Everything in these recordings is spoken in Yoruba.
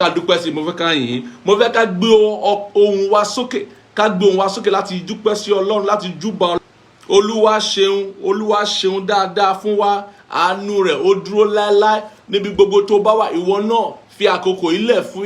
ká dúpẹ́ sí i, mo fẹ́ ká yìn ín, mo fẹ́ ká gbé ohùn wa sókè, ká gbé ohùn wa sókè láti dúpẹ́ sí Ọlọ́run, láti júbà Ọlọ́run. Olúwa ṣeun, Olúwa ṣeun dáadáa fún wa. Àánú rẹ̀ ó dúró láéláé. Níbi gbogbo tó bá wà, ìwọ náà fi àkókò ilẹ̀ fún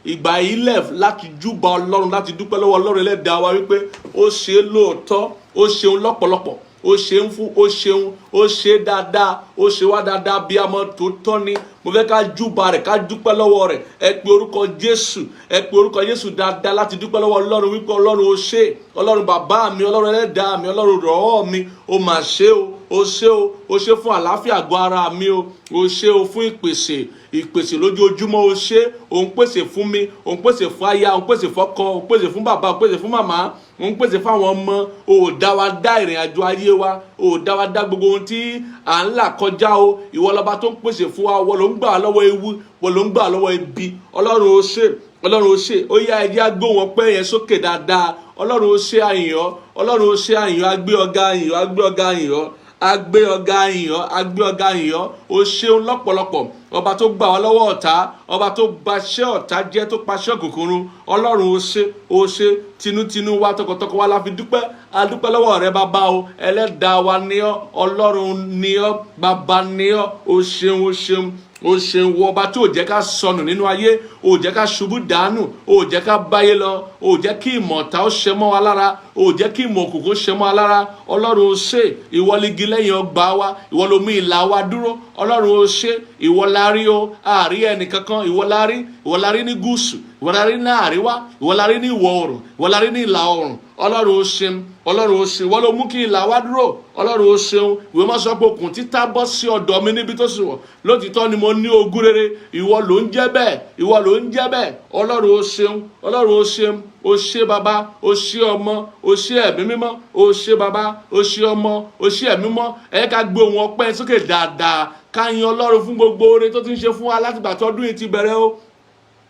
ìgbà ilẹ̀ láti júbà Ọlọ́run, láti dúpẹ́ lọ́wọ́ Ọlọ́run Ẹlẹ́dàá wa wípé ó ṣe é lóòótọ́, ó ṣeun lọ́pọ̀lọpọ̀, ó ṣeun fún, ó ṣeun, ó ṣe dáadáa, ó ṣe wá dáadáa bí amọ tó tọ́ ni. Mo fẹ́ ká júbà rẹ̀, ká dúpẹ́ lọ́wọ́ rẹ̀. Ẹ pe orúkọ Jésù, ẹ pe orúkọ Jésù dáadáa láti dúpẹ́ lọ́wọ́ Ọlọ́run wípé Ọlọ́run, ó ṣe. Ọlọ́run bàbá mi, Ọlọ́run Ẹlẹ́dàá mi, Ọlọ́run rọ̀ọ́ mi, ó mà ṣe o. Ó ṣe o, ó ṣe fún àlàáfíà àgọ́ ara mi o. Ó ṣe o fún ìpèsè, ìpèsè lójoojúmọ́. Ó ṣe, òun pèsè fún mi, òun pèsè fún aya, òun pèsè fọ́kọ, òun pèsè fún bàbá, òun pèsè fún màmá, òun pèsè fún àwọn ọmọ. O ò dá wa dá ìrìn àjò ayé wa, o ò dá wa dá gbogbo ohun tí à ń là kọjá o. Ìwọ lọba tó ń pèsè fún wa, ìwọ ló ń gbà wá lọ́wọ́ ewu, ìwọ ló ń gbà wá lọ́wọ́ ibi. Ọlọ́run, ó ṣe. Ọlọ́run, ó ṣe. Ó yá, ẹ jẹ́ á gbóhùn ọpẹ́ yẹn sókè dáadáa. Ọlọ́run, ó ṣe, àyàn. Ọlọ́run, ó ṣe, àyàn. Agbé ọ̀gá àyàn, agbé ọ̀gá àyàn, agbé ọ̀gá àyàn, agbé ọ̀gá àyàn. Ó ṣeun lọ́pọ̀lọpọ̀, ọba tó gbà wá lọ́wọ́ ọ̀tá, ọba tó baṣẹ́ ọ̀tá jẹ́, tó paṣẹ́ òkùnkùn. Ọlọ́run, ó ṣe, ó ṣe. Tinútinú wa, tọkàntọkàn wa la fi dúpẹ́. A dúpẹ́ lọ́wọ́ rẹ, bàbá o. Ẹlẹ́dàá wa ní ọ́, Ọlọ́run ní ọ́, bàbá ní ọ́. Ó ṣeun, ó ṣeun, ó ṣeun. Wọ ọba tí ò jẹ́ ká sọnù nínú ayé, ò jẹ́ ká ṣubú dànù, ò jẹ́ ká báyé lọ, ò jẹ́ kí ìmọ̀ ọ̀tá ó ṣe mọ́ wa lára, ò jẹ́ kí ìmọ̀ òkùnkùn ṣe mọ́ wa lára. Ọlọ́run, ó ṣe. Ìwọ ligi lẹ́yìn ọgbà wa, ìwọ ló mú ìlà wa dúró. Ọlọ́run, ó ṣe. Ìwọ la rí o, àárí ẹnìkankan. Ìwọ la rí, ìwọ la rí ní gúúsù, ìwọ la rí ní àríwá, ìwọ la rí ní ìwọ̀ oòrùn, ìwọ la rí ní ìlà oòrùn. Ọlọ́run, ó ṣeun. Ọlọ́run, ó ṣeun. Ìwọ ló mú kí ìlà wa dúró. Ọlọ́run, ó ṣeun. Ìwé mọ́ sọ pé okùn títà bọ́ sí ọ̀dọ̀ mi níbi tó sì wọ̀. Lótìtọ́ ni mo ní ogún rere. Ìwọ ló ń jẹ́ bẹ́ẹ̀, ìwọ ló ń jẹ́ bẹ́ẹ̀. Ọlọ́run, ó ṣeun. Ọlọ́run, ó ṣeun. Ó ṣe bàbá, ó ṣe ọmọ, ó ṣe Ẹ̀mí Mímọ́. Ó ṣe bàbá, ó ṣe ọmọ, ó ṣe Ẹ̀mí Mímọ́. Ẹ ká gbé ohùn ọpẹ́ sókè dáadáa, ká yin Ọlọ́run fún gbogbo oore tó ti ń ṣe fún wa látìgbà tí ọdún yìí ti bẹ̀rẹ̀ o.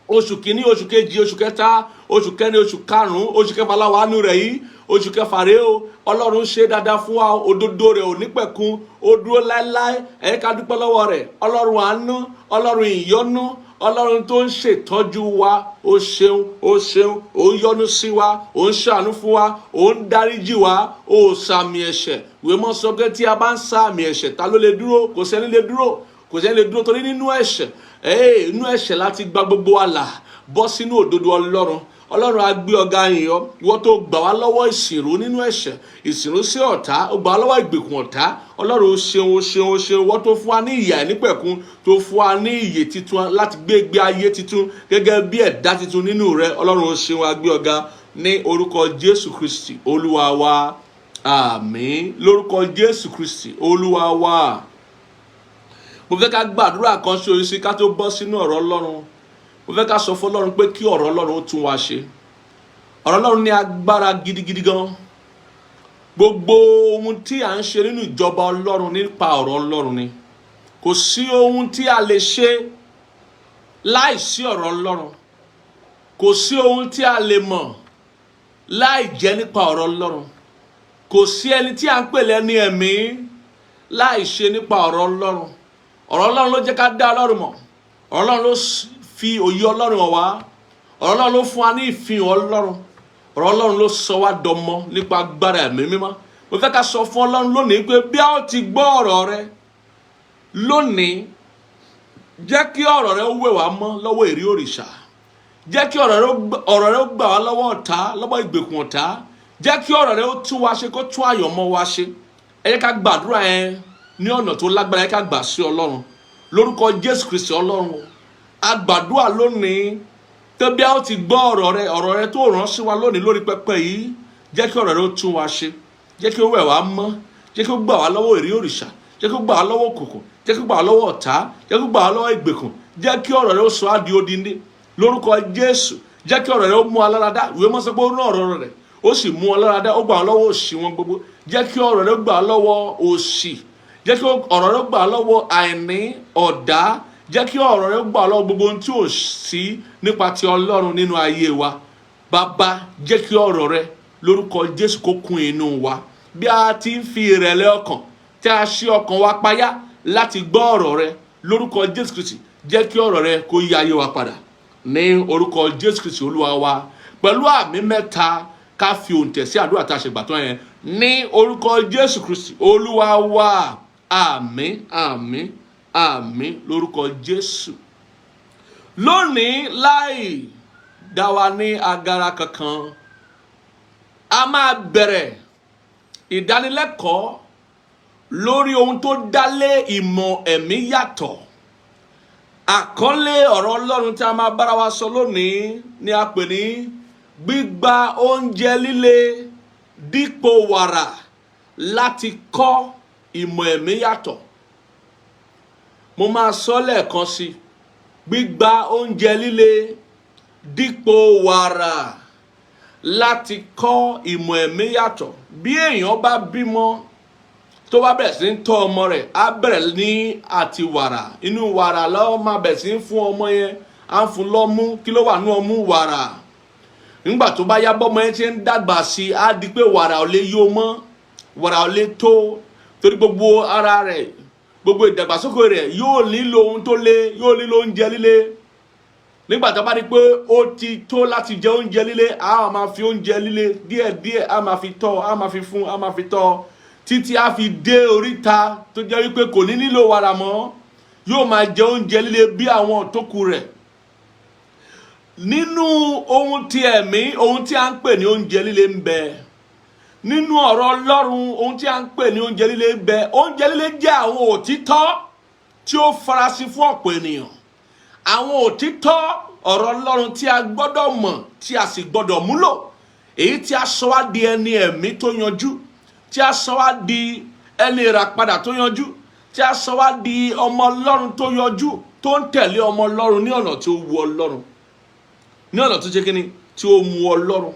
Oṣù kìíní, oṣù kejì, oṣù kẹta, oṣù kẹrin, oṣù karùnún, oṣù kẹfà láwa nù rẹ̀ yìí. Oṣù kẹfà rèé o. Ọlọ́run ṣe dáadáa fún wa. Òdodo rẹ̀ ò ní pẹ̀kun, ó dúró láéláé. Ẹ ká dúpẹ́ lọ́wọ́ rẹ̀. Ọlọ́run àánú, Ọlọ́run ìyọ́nú, Ọlọ́run tó ń ṣètọ́jú wa, ó ṣeun, ó ṣeun. Ó ń yọ́nú sí wa, ó ń ṣàánú fún wa, ó ń dáríjì wa, ó sàmì ẹ̀ṣẹ̀. Ìwé mọ́ sọ pé tí a bá ń sàmì ẹ̀ṣẹ̀, ta ló lè dúró? Kò sẹ́ni lè dúró, kò sẹ́ni lè dúró, torí nínú ẹ̀ṣẹ̀, inú ẹ̀ṣẹ̀ láti gba gbogbo àlà bọ́ sínú òdodo Ọlọ́run. Ọlọ́run, á gbé ọ̀gá yìí ọ́. Ìwọ tó gbà wá lọ́wọ́ ìsìnrú nínú ẹ̀ṣẹ̀, ìsìnrú sí ọ̀tá, ó gbà wá lọ́wọ́ ìgbèkùn ọ̀tá. Ọlọ́run, ó ṣeun, ó ṣeun, ó ṣeun. Ìwọ tó fún wa ní ìyè àìnípẹ̀kun, tó fún wa ní ìyè titun láti gbé ìgbé ayé titun gẹ́gẹ́ bí ẹ̀dá titun nínú rẹ. Ọlọ́run, ó ṣeun. Á gbé ọ̀gá ní orúkọ Jésù Kristi Olúwa wa. Àmín. Lórúkọ Jésù Kristi Olúwa wa. Mo fẹ́ ká gbàdúrà kan ṣoṣo sí ká tó bọ́ sínú ọ̀rọ̀ Ọlọ́run. Mo fẹ́ ká sọ fún Ọlọ́run pé kí ọ̀rọ̀ Ọlọ́run ó tún wa ṣe. Ọ̀rọ̀ Ọlọ́run ní agbára gidigidi gan. Gbogbo ohun tí à ń ṣe nínú ìjọba Ọlọ́run, nípa ọ̀rọ̀ Ọlọ́run ni. Kò sí ohun tí a lè ṣe láìsí ọ̀rọ̀ Ọlọ́run. Kò sí ohun tí a lè mọ̀ láì jẹ́ nípa ọ̀rọ̀ Ọlọ́run. Kò sí ẹni tí a ń pè lẹ́ni ẹ̀mí láì ṣe nípa ọ̀rọ̀ Ọlọ́run. Ọ̀rọ̀ Ọlọ́run ló jẹ́ ká dá Ọlọ́run mọ̀. Ọ̀rọ̀ Ọlọ́run ló fi òye Ọlọ́run hàn wá. Ọ̀rọ̀ Ọlọ́run ló fún wa ní ìfihàn Ọlọ́run. Ọ̀rọ̀ Ọlọ́run ló sọ wá dọmọ nípa agbára Ẹ̀mí Mímọ́. Mo fẹ́ ká sọ fún Ọlọ́run lónìí pé bí a ó ti gbọ́ ọ̀rọ̀ rẹ lónìí, jẹ́ kí ọ̀rọ̀ rẹ ó wẹ̀ wá mọ́ lọ́wọ́ èrí òrìṣà. Jẹ́ kí ọ̀rọ̀ rẹ ó gbà wá lọ́wọ́ ọ̀tá, lọ́wọ́ ìgbèkùn ọ̀tá. Jẹ́ kí ọ̀rọ̀ rẹ ó tún wa ṣe, kó tún àyànmọ́ wa ṣe. Ẹ jẹ́ ká gbàdúrà yẹn ní ọ̀nà tó lágbára. Ẹ ká gbà sí Ọlọ́run lórúkọ Jésù Kristi. Ọlọ́run, a gbàdúrà lónìí tó bí a ó ti gbọ́ ọ̀rọ̀ rẹ, ọ̀rọ̀ rẹ tó rán sí wa lónìí lórí pẹpẹ yìí, jẹ́ kí ọ̀rọ̀ rẹ ó tún wa ṣe. Jẹ́ kí ó wẹ̀ wá mọ́. Jẹ́ kí ó gbà wá lọ́wọ́ èrí òrìṣà. Jẹ́ kí ó gbà wá lọ́wọ́ òkùnkùn. Jẹ́ kí ó gbà wá lọ́wọ́ ọ̀tá. Jẹ́ kí ó gbà wá lọ́wọ́ ìgbèkùn. Jẹ́ kí ọ̀rọ̀ rẹ ó sọ á di odindi lórúkọ Jésù. Jẹ́ kí ọ̀rọ̀ rẹ ó mú aláradá. Ìwé mọ́ sọ pé ó rán ọ̀rọ̀ rẹ̀, ó sì mú aláradá, ó gbà wá lọ́wọ́ òṣì wọn gbogbo. Jẹ́ kí ọ̀rọ̀ rẹ gbà wá lọ́wọ́ òṣì. Jẹ́ kí ọ̀rọ̀ rẹ gbà wá lọ́wọ́ àìní, ọ̀dá. Jẹ́ kí ọ̀rọ̀ rẹ gbà wá lọ́wọ́ gbogbo ohun tí ò sí nípa ti Ọlọ́run nínú ayé wa. Bàbá, jẹ́ kí ọ̀rọ̀ rẹ lórúkọ Jésù kó kún inú wa. Bí a ti ń fi ìrẹ̀lẹ̀ ọkàn tí a ṣí ọkàn wa payá láti gbọ́ ọ̀rọ̀ rẹ lórúkọ Jésù Kristi, jẹ́ kí ọ̀rọ̀ rẹ kó yí ayé wa padà. Ní orúkọ Jésù Kristi Olúwa wa, pẹ̀lú àmì mẹ́ta, ká fi òǹtẹ̀ sí àdúrà tá a ṣe gbàtọ́ yẹn. Ní orúkọ Jésù Kristi Olúwa wa, àmín, àmín, àmín lórúkọ Jésù. Lónìí, láì dá wa ní agara kankan, a máa bẹ̀rẹ̀ ìdánilẹ́kọ̀ọ́ lórí ohun tó dálé ìmọ̀ ẹ̀mí yàtọ̀. Àkọlé ọ̀rọ̀ Ọlọ́run tí a máa bára wa sọ lónìí ni a pè ní gbígba oúnjẹ líle dípò wàrà láti kọ́ ìmọ̀ ẹ̀mí yàtọ̀. Mo máa sọ lẹ́ẹ̀kan sí: gbígba oúnjẹ líle dípò wàrà láti kọ́ ìmọ̀ ẹ̀mí yàtọ̀. Bí èèyàn bá bímọ, tó bá bẹ̀rẹ̀ sí ń tọ́ ọmọ rẹ̀, á bẹ̀rẹ̀ ní àti wàrà. Inú wàrà lọ́wọ́ máa bẹ̀rẹ̀ sí ń fún ọmọ yẹn, á ń fún lọ́mú. Kí ló wà ní ọmú? Wàrà. Nígbà tó bá yá, bọ́mọ yẹn ti ń dàgbà sí i, á di pé wàrà ò lè yó mọ́, wàrà ò lè tó, torí gbogbo ara rẹ̀, gbogbo ìdàgbàsókè rẹ̀ yóò nílò ohun tó le, yóò nílò oúnjẹ líle. Nígbà tó bá di pé ó ti tó láti jẹ oúnjẹ líle, á máa fi oúnjẹ líle díẹ̀díẹ̀, á máa fi tọ́, á máa fi fún, á máa fi tọ́, títí á fi dé oríta tó jẹ́ wípé kò ní nílò wàrà mọ́, yóò máa jẹ oúnjẹ líle bí àwọn tó kù rẹ̀. Nínú ohun tí ẹ̀mí, ohun tí a ń pè ní oúnjẹ líle ń bẹ. Nínú ọ̀rọ̀ Ọlọ́run, ohun tí a ń pè ní oúnjẹ líle ń bẹ. Oúnjẹ líle jẹ́ àwọn òtítọ́ tí ó farasin fún ọ̀pọ̀ ènìyàn, àwọn òtítọ́ ọ̀rọ̀ Ọlọ́run tí a gbọ́dọ̀ mọ̀, tí a sì gbọ́dọ̀ múlò, èyí tí a sọ wá di ẹni ẹ̀mí tó yanjú, tí a sọ wá di ẹni ìràpadà tó yanjú, tí a sọ wá di ọmọ Ọlọ́run tó yanjú, tó ń tẹ̀lé ọmọ Ọlọ́run ní ọ̀nà tí ó wu Ọlọ́run, ní ọ̀nà tó ṣe kíni, tí ó mu Ọlọ́run.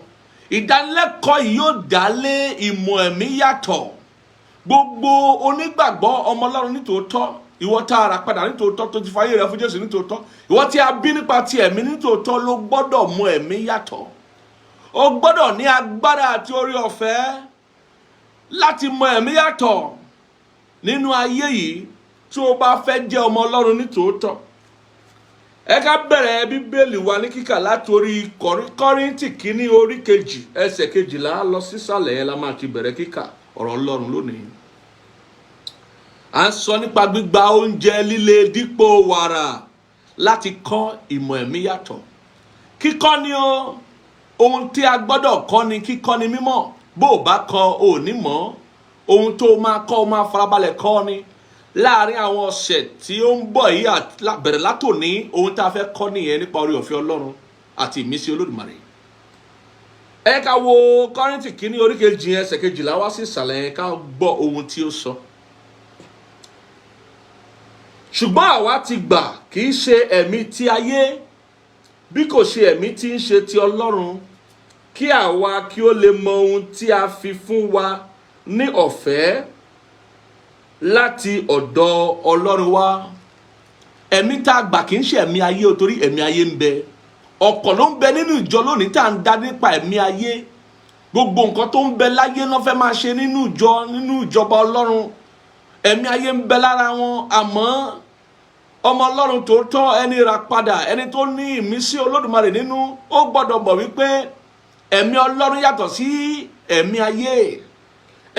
Ìdánilẹ́kọ̀ọ́ yìí yóò dá lé ìmọ̀ ẹ̀mí yàtọ̀. Gbogbo onígbàgbọ́, ọmọ Ọlọ́run nítòótọ́, ìwọ tá a rà padà nítòótọ́, tó ti fayé rẹ fún Jésù nítòótọ́, ìwọ tí a bí nípa ti ẹ̀mí nítòótọ́, ló gbọ́dọ̀ mọ ẹ̀mí yàtọ̀. O gbọ́dọ̀ ní agbára àti orí ọ̀fẹ́ láti mọ ẹ̀mí yàtọ̀ nínú ayé yìí tí o bá fẹ́ jẹ́ ọmọ Ọlọ́run nítòótọ́. Ẹ ká bẹ̀rẹ̀ Bíbélì wa ní kíkà látòrí Kọ́ríńtì kínní, orí 2, ẹsẹ̀ 12 lọ sísàlẹ̀ yẹn la máa ti bẹ̀rẹ̀ kíkà ọ̀rọ̀ Ọlọ́run lónìí. À ń sọ nípa gbígba oúnjẹ líle dípò wàrà láti kọ́ ìmọ̀ ẹ̀mí yàtọ̀. Kíkọ́ ni o. Ohun tí a gbọ́dọ̀ kọ́ ni kíkọ́ ni mímọ̀. Bó o bá kọ́, ò ní mọ̀. Ohun tó o máa kọ́, o máa farabalẹ̀ kọ́ ni. Láàárín àwọn ọ̀sẹ̀ tí ó ń bọ̀ yìí, bẹ̀rẹ̀ látòní, ohun tá a fẹ́ kọ́ nìyẹn nípa oore ọ̀fẹ́ Ọlọ́run àti ìmísí Olódùmarè. Ẹ ká wo Kọ́ríńtì kínní, orí 2, ẹsẹ̀ 12 wá sí ìsàlẹ̀ yẹn, ká gbọ́ ohun tí ó sọ. Ṣùgbọ́n àwa ti gbà, kì í ṣe ẹ̀mí ti ayé, bí kò ṣe ẹ̀mí tí ń ṣe ti Ọlọ́run, kí àwa kí ó lè mọ ohun tí a fi fún wa ní ọ̀fẹ́ láti ọ̀dọ̀ Ọlọ́run wá. Ẹ̀mí tá a gbà kì í ṣe ẹ̀mí ayé o, torí ẹ̀mí ayé ń bẹ. Ọ̀pọ̀ ló ń bẹ nínú ìjọ lónìí tá à ń dá nípa ẹ̀mí ayé. Gbogbo nǹkan tó ń bẹ láyé náà fẹ́ máa ṣe nínú ìjọ, nínú ìjọba Ọlọ́run. Ẹ̀mí ayé ń bẹ lára wọn. Àmọ́ ọmọ Ọlọ́run tòótọ́, ẹni rà padà, ẹni tó ní ìmísí Olódùmarè nínú, ó gbọ́dọ̀ mọ̀ wípé ẹ̀mí Ọlọ́run yàtọ̀ sí ẹ̀mí ayé.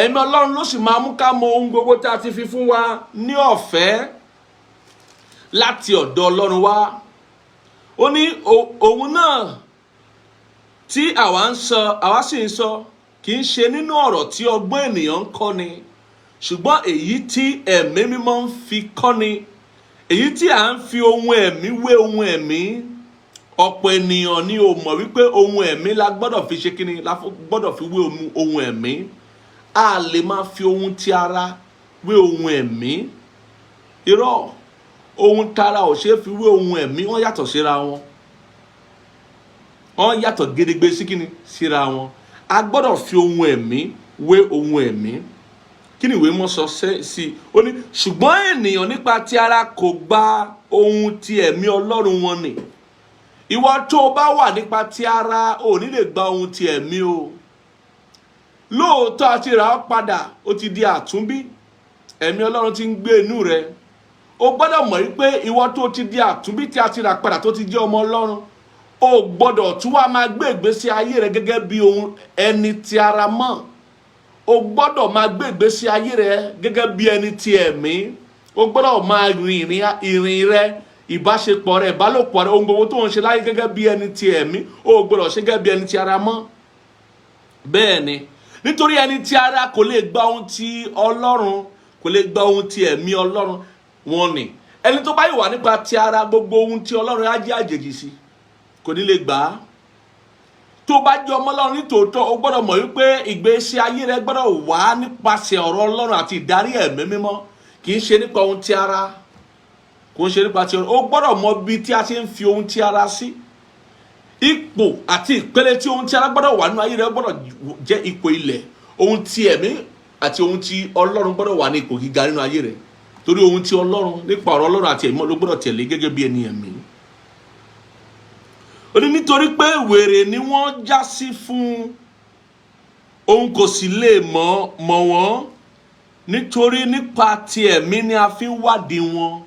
Ẹ̀mí Ọlọ́run ló sì máa mú ká mọ ohun gbogbo tá a ti fi fún wa ní ọ̀fẹ́ láti ọ̀dọ̀ Ọlọ́run wá. Ó ní òun náà tí àwa ń sọ, àwa sì ń sọ, kì í ṣe nínú ọ̀rọ̀ tí ọgbọ́n ènìyàn ń kọ́ ni, ṣùgbọ́n èyí tí Ẹ̀mí Mímọ́ ń fi kọ́ ni, èyí tí à ń fi ohun ẹ̀mí wé ohun ẹ̀mí. Ọ̀pọ̀ ènìyàn ni ò mọ̀ wípé ohun ẹ̀mí la gbọ́dọ̀ fi ṣe kíni, la gbọ́dọ̀ fi wé ohun ẹ̀mí. A lè máa fi ohun ti ara wé ohun ẹ̀mí. Irọ́, ohun tara ò ṣeé fi wé ohun ẹ̀mí. Wọ́n yàtọ̀ síra wọn, wọ́n yàtọ̀ gedegbe sí kíni, síra wọn. A gbọ́dọ̀ fi ohun ẹ̀mí wé ohun ẹ̀mí. Kí ni ìwé mọ́ sọ sí i? Ó ní, ṣùgbọ́n ènìyàn nípa ti ara kò gba ohun ti ẹ̀mí Ọlọ́run wọn nì. Ìwọ tó o bá wà nípa ti ara, ò ní lè gba ohun ti ẹ̀mí o. Lóòótọ́, a ti rà ọ́ padà, ó ti di àtúnbí, ẹ̀mí Ọlọ́run ti ń gbé inú rẹ. O gbọ́dọ̀ mọ̀ wípé ìwọ tó ti di àtúnbí, tí a ti rà padà, tó ti jẹ́ ọmọ Ọlọ́run. O gbọ́dọ̀ tún wá máa gbé ìgbésí ayé rẹ gẹ́gẹ́ bí ohun ẹni ti ara mọ́. O gbọ́dọ̀ máa gbé ìgbésí ayé rẹ gẹ́gẹ́ bí ẹni ti ẹ̀mí. O gbọ́dọ̀ máa rìn ìrìn rẹ, ìbáṣepọ̀ rẹ, ìbálòpọ̀ rẹ, ohun gbogbo tó ń ṣe láyé gẹ́gẹ́ bí ẹni ti ẹ̀mí. O gbọ́dọ̀ ṣe gẹ́gẹ́ bí ẹni ti ara mọ́. Bẹ́ẹ̀ ni, nítorí ẹni ti ara kò lè gba ohun ti Ọlọ́run, kò lè gba ohun ti ẹ̀mí Ọlọ́run. Wọn ni ẹni tó bá yìí wà nípa ti ara, gbogbo ohun ti Ọlọ́run á jẹ́ àjèjì sí, kò ní lè gbà á. Tó bá jẹ́ ọmọ Ọlọ́run nítòótọ́, o gbọ́dọ̀ mọ̀ wípé ìgbésí ayé rẹ gbọ́dọ̀ wà nípasẹ̀ ọ̀rọ̀ Ọlọ́run àti ìdarí ẹ̀mí mímọ́. Kì í ṣe nípa ohun ti ara, kò ń ṣe nípa ti ọ̀rọ̀. O gbọ́dọ̀ mọ bí tí a ṣe ń fi ohun ti ara sí, ipò àti ìpele tí ohun ti ara gbọ́dọ̀ wà nínú ayé rẹ gbọ́dọ̀ jẹ́ ipò ilẹ̀. Ohun ti ẹ̀mí àti ohun ti Ọlọ́run gbọ́dọ̀ wà ní ipò gíga nínú ayé rẹ, torí ohun ti Ọlọ́run nípa ọ̀rọ̀ Ọlọ́run àti ẹ̀mí ló gbọ́dọ̀ tẹ̀lé gẹ́gẹ́ bí ẹni ẹ̀mí. Ó ní nítorí pé wèrè ni wọ́n já sí fún, òun kò sì lè mọ̀ wọ́n, nítorí nípa ti ẹ̀mí ni a fi ń wádìí wọn.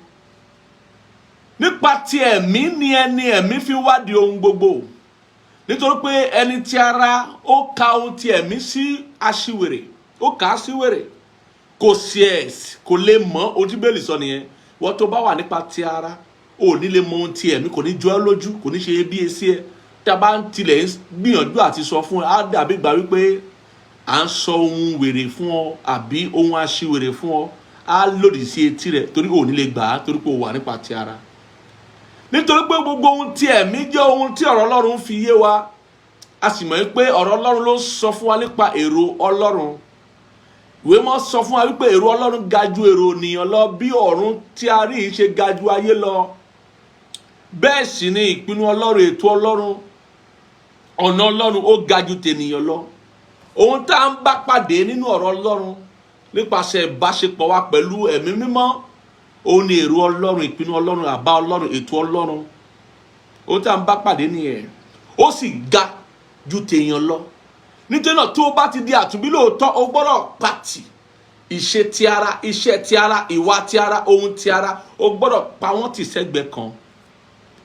Nípa ti ẹ̀mí ni ẹni ẹ̀mí fi ń wádìí ohun gbogbo, nítorí pé ẹni ti ara, ó ka ohun ti ẹ̀mí sí aṣiwèrè, ó kà á sí wèrè, kò sí ẹ̀ kò lè mọ̀. Ohun tí Bíbélì sọ nìyẹn. Wọ́n tó bá wà nípa ti ara, ò ní lè mọ ohun ti ẹ̀mí, kò ní jọ ẹ́ lójú, kò ní ṣe bí esi ẹ. Tí a bá ń tilẹ̀ ń gbìyànjú àti sọ fún ẹ, á dàbí gbà wípé à ń sọ ohun wèrè fún ọ àbí ohun aṣiwèrè fún ọ. Á lòdì sí etí rẹ, torí ò ní lè gbà á, torí pé o wà nípa ti ara. Nítorí pé gbogbo ohun tí ẹ̀mí jẹ́ ohun tí ọ̀rọ̀ Ọlọ́run fi yé wa, a sì mọ̀ pé ọ̀rọ̀ Ọlọ́run ló sọ fún wa nípa èrò Ọlọ́run. Ìwé mọ́ sọ fún wa wípé èrò Ọlọ́run ga ju èrò ènìyàn lọ. Bí ọ̀run tí a rí yìí ṣe ga ju ayé lọ, bẹ́ẹ̀ sì ni ìpinnu Ọlọ́run, ètò Ọlọ́run, ọ̀nà Ọlọ́run ó ga ju tènìyàn lọ. Ohun tá à ń bá pàdé nínú ọ̀rọ̀ Ọlọ́run nípasẹ̀ ìbáṣepọ̀ wa pẹ̀lú ẹ̀mí mímọ́, òun ni èrò Ọlọ́run, ìpinnu Ọlọ́run, àbá Ọlọ́run, ètò Ọlọ́run. Ohun tá à ń bá pàdé nìyẹn, ó sì ga ju tèèyàn lọ. Nítorí náà, tó o bá ti di àtúnbí lóòótọ́, o gbọ́dọ̀ pàtì ìṣe ti ara, iṣẹ́ ti ara, ìwà ti ara, ohun ti ara. O gbọ́dọ̀ pa wọ́n tì sẹ́gbẹ̀ẹ́ kan.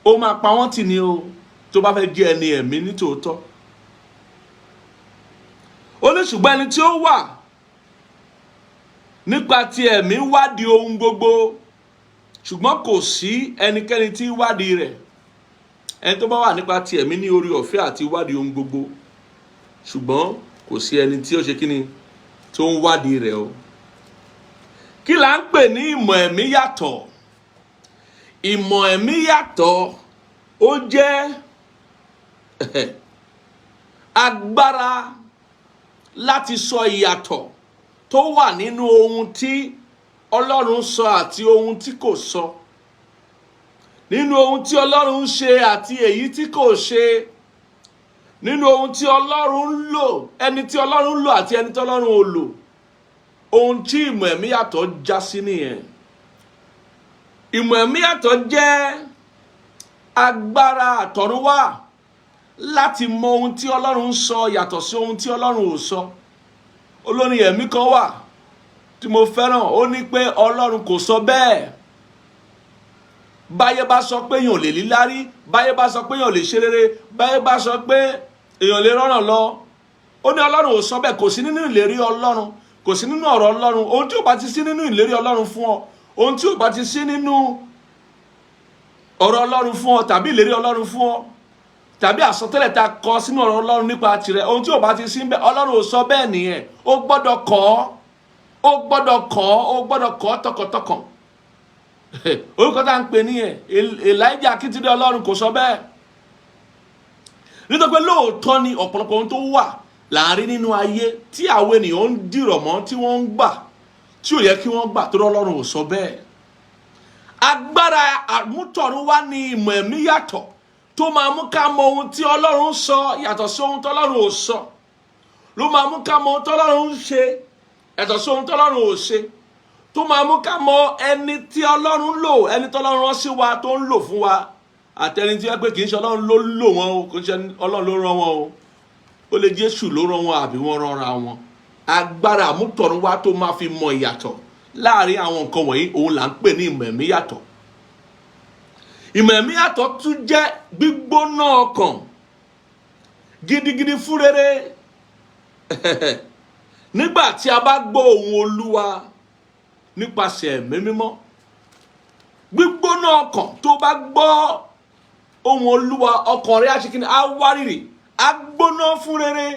Ó máa pa wọ́n tì ní o, tó bá fẹ́ jẹ́ ẹni ẹ̀mí nítòótọ́. Ó ní ṣùgbọ́n ẹni tí ó wà nípa ti ẹ̀mí wádìí ohun gbogbo, ṣùgbọ́n kò sí ẹnikẹ́ni tí wádìí rẹ̀. Ẹni tó bá wà nípa ti ẹ̀mí ní orí ọ̀fẹ́ àti wádìí ohun gbogbo, ṣùgbọ́n kò sí ẹni tí ó ṣe kíni tó ń wádìí rẹ̀ o. Kí là ń pè ní ìmọ̀ ẹ̀mí yàtọ̀? Ìmọ̀ ẹ̀mí yàtọ̀, ó jẹ́ agbára láti sọ ìyàtọ̀ tó wà nínú ohun tí Ọlọ́run sọ àti ohun tí kò sọ, nínú ohun tí Ọlọ́run ń ṣe àti èyí tí kò ṣe, nínú ohun tí Ọlọ́run ń lò, ẹni tí Ọlọ́run ń lò àti ẹni tí Ọlọ́run ò lò. Ohun tí ìmọ̀ ẹ̀mí yàtọ̀ já sí nìyẹn. Ìmọ̀ ẹ̀mí yàtọ̀ jẹ́ agbára àtọ̀runwá láti mọ ohun tí Ọlọ́run ń sọ yàtọ̀ sí ohun tí Ọlọ́run ò sọ. Olórin ẹ̀mí kan wà tí mo fẹ́ràn, ó ní pé Ọlọ́run kò sọ bẹ́ẹ̀. Báyé bá sọ pé èèyàn ò lè lílárí, báyé bá sọ pé èèyàn ò lè ṣe rere, báyé bá sọ pé èèyàn lè rọ́nà lọ, ó ní Ọlọ́run ò sọ bẹ́ẹ̀. Kò sí nínú ìlérí Ọlọ́run, kò sí nínú ọ̀rọ̀ Ọlọ́run. Ohun tí ò bá ti sí nínú ìlérí Ọlọ́run fún ọ, ohun tí ò bá ti sí nínú ọ̀rọ̀ Ọlọ́run fún ọ, tàbí ìlérí Ọlọ́run fún ọ, tàbí àsọtẹ́lẹ̀ tá a kọ sínú ọ̀rọ̀ Ọlọ́run nípa tirẹ̀, ohun tí ò bá ti sí ń bẹ̀, Ọlọ́run ò sọ bẹ́ẹ̀ nìyẹn. Ó gbọ́dọ̀ kọ́, ó gbọ́dọ̀ kọ́, ó gbọ́dọ̀ kọ́ tọkàntọkàn. Orúkọ tá à ń pè nìyẹn, Elijah Akíntúndé, Ọlọ́run kò sọ bẹ́ẹ̀. Nítorí pé lóòótọ́ ni ọ̀pọ̀lọpọ̀ ohun tó wà láàrin nínú ayé tí àwọn ènìyàn ń dìrọ̀ mọ́, tí wọ́n ń gbà tí ò yẹ kí wọ́n gbà, tó Ọlọ́run ò sọ bẹ́ẹ̀. Agbára àmútọ̀run wá ní ìmọ̀ ẹ̀mí yàtọ̀ tó máa mú ká mọ ohun tí Ọlọ́run sọ yàtọ̀ sí ohun tí Ọlọ́run ò sọ, ló máa mú ká mọ ohun tí Ọlọ́run ń ṣe yàtọ̀ sí ohun tí Ọlọ́run ò ṣe, tó máa mú ká mọ ẹni tí Ọlọ́run lò, ẹni tí Ọlọ́run rán sí wa tó ń lò fún wa, àtẹni tí wọ́n pé kì í ṣe Ọlọ́run ló lò wọ́n o, kì í ṣe Ọlọ́run ló rán wọn o. Ó lè Jésù ló rán wọn àbí wọ́n ránra wọn. Agbára àmútọ̀run wá tó máa fi mọ ìyàtọ̀ láàrin àwọn nǹkan wọ̀nyí, òun là ń pè ní ìmọ̀ ẹ̀mí yàtọ̀. Ìmọ̀ ẹ̀mí yàtọ̀ tún jẹ́ gbígbóná ọkàn gidigidi fún rere nígbà tí a bá gbọ́ ohùn Olúwa nípasẹ̀ Ẹ̀mí Mímọ́. Gbígbóná ọkàn, tó bá gbọ́ ohùn Olúwa, ọkàn rẹ̀ á ṣe kíni? Á wárìrì, á gbóná fún rere,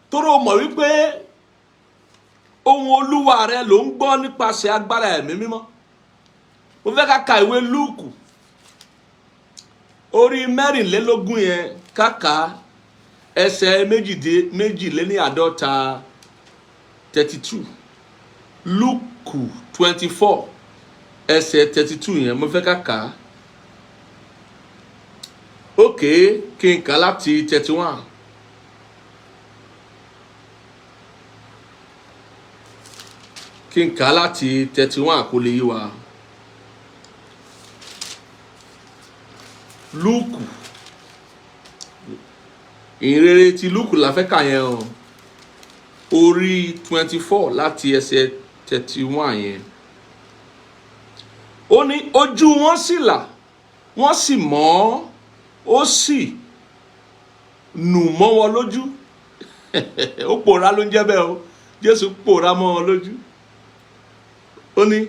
torí o mọ̀ wípé ohùn Olúwa rẹ ló ń gbọ́ nípasẹ̀ agbára Ẹ̀mí Mímọ́. Mo fẹ́ ká ka ìwé Lúùkù orí 24 yẹn, ká ka ẹsẹ̀ 52, 32. Lúùkù 24 ẹsẹ̀ 32 yẹn, mo fẹ́ ká kà á. Ok, kí n kà láti 31. Kí n kà láti 31 kó lè yé wa. Lúùkù, ìhìnrere ti Lúùkù la fẹ́ kà yẹn o, orí 24 láti ẹsẹ̀ 31 yẹn. Ó ní ojú wọn sì là, wọ́n sì mọ̀, ó sì nù mọ́ wọn lójú. Ó pòórá ló ń jẹ́ bẹ́ẹ̀ o. Jésù pòórá mọ́ wọn lójú. Ó ní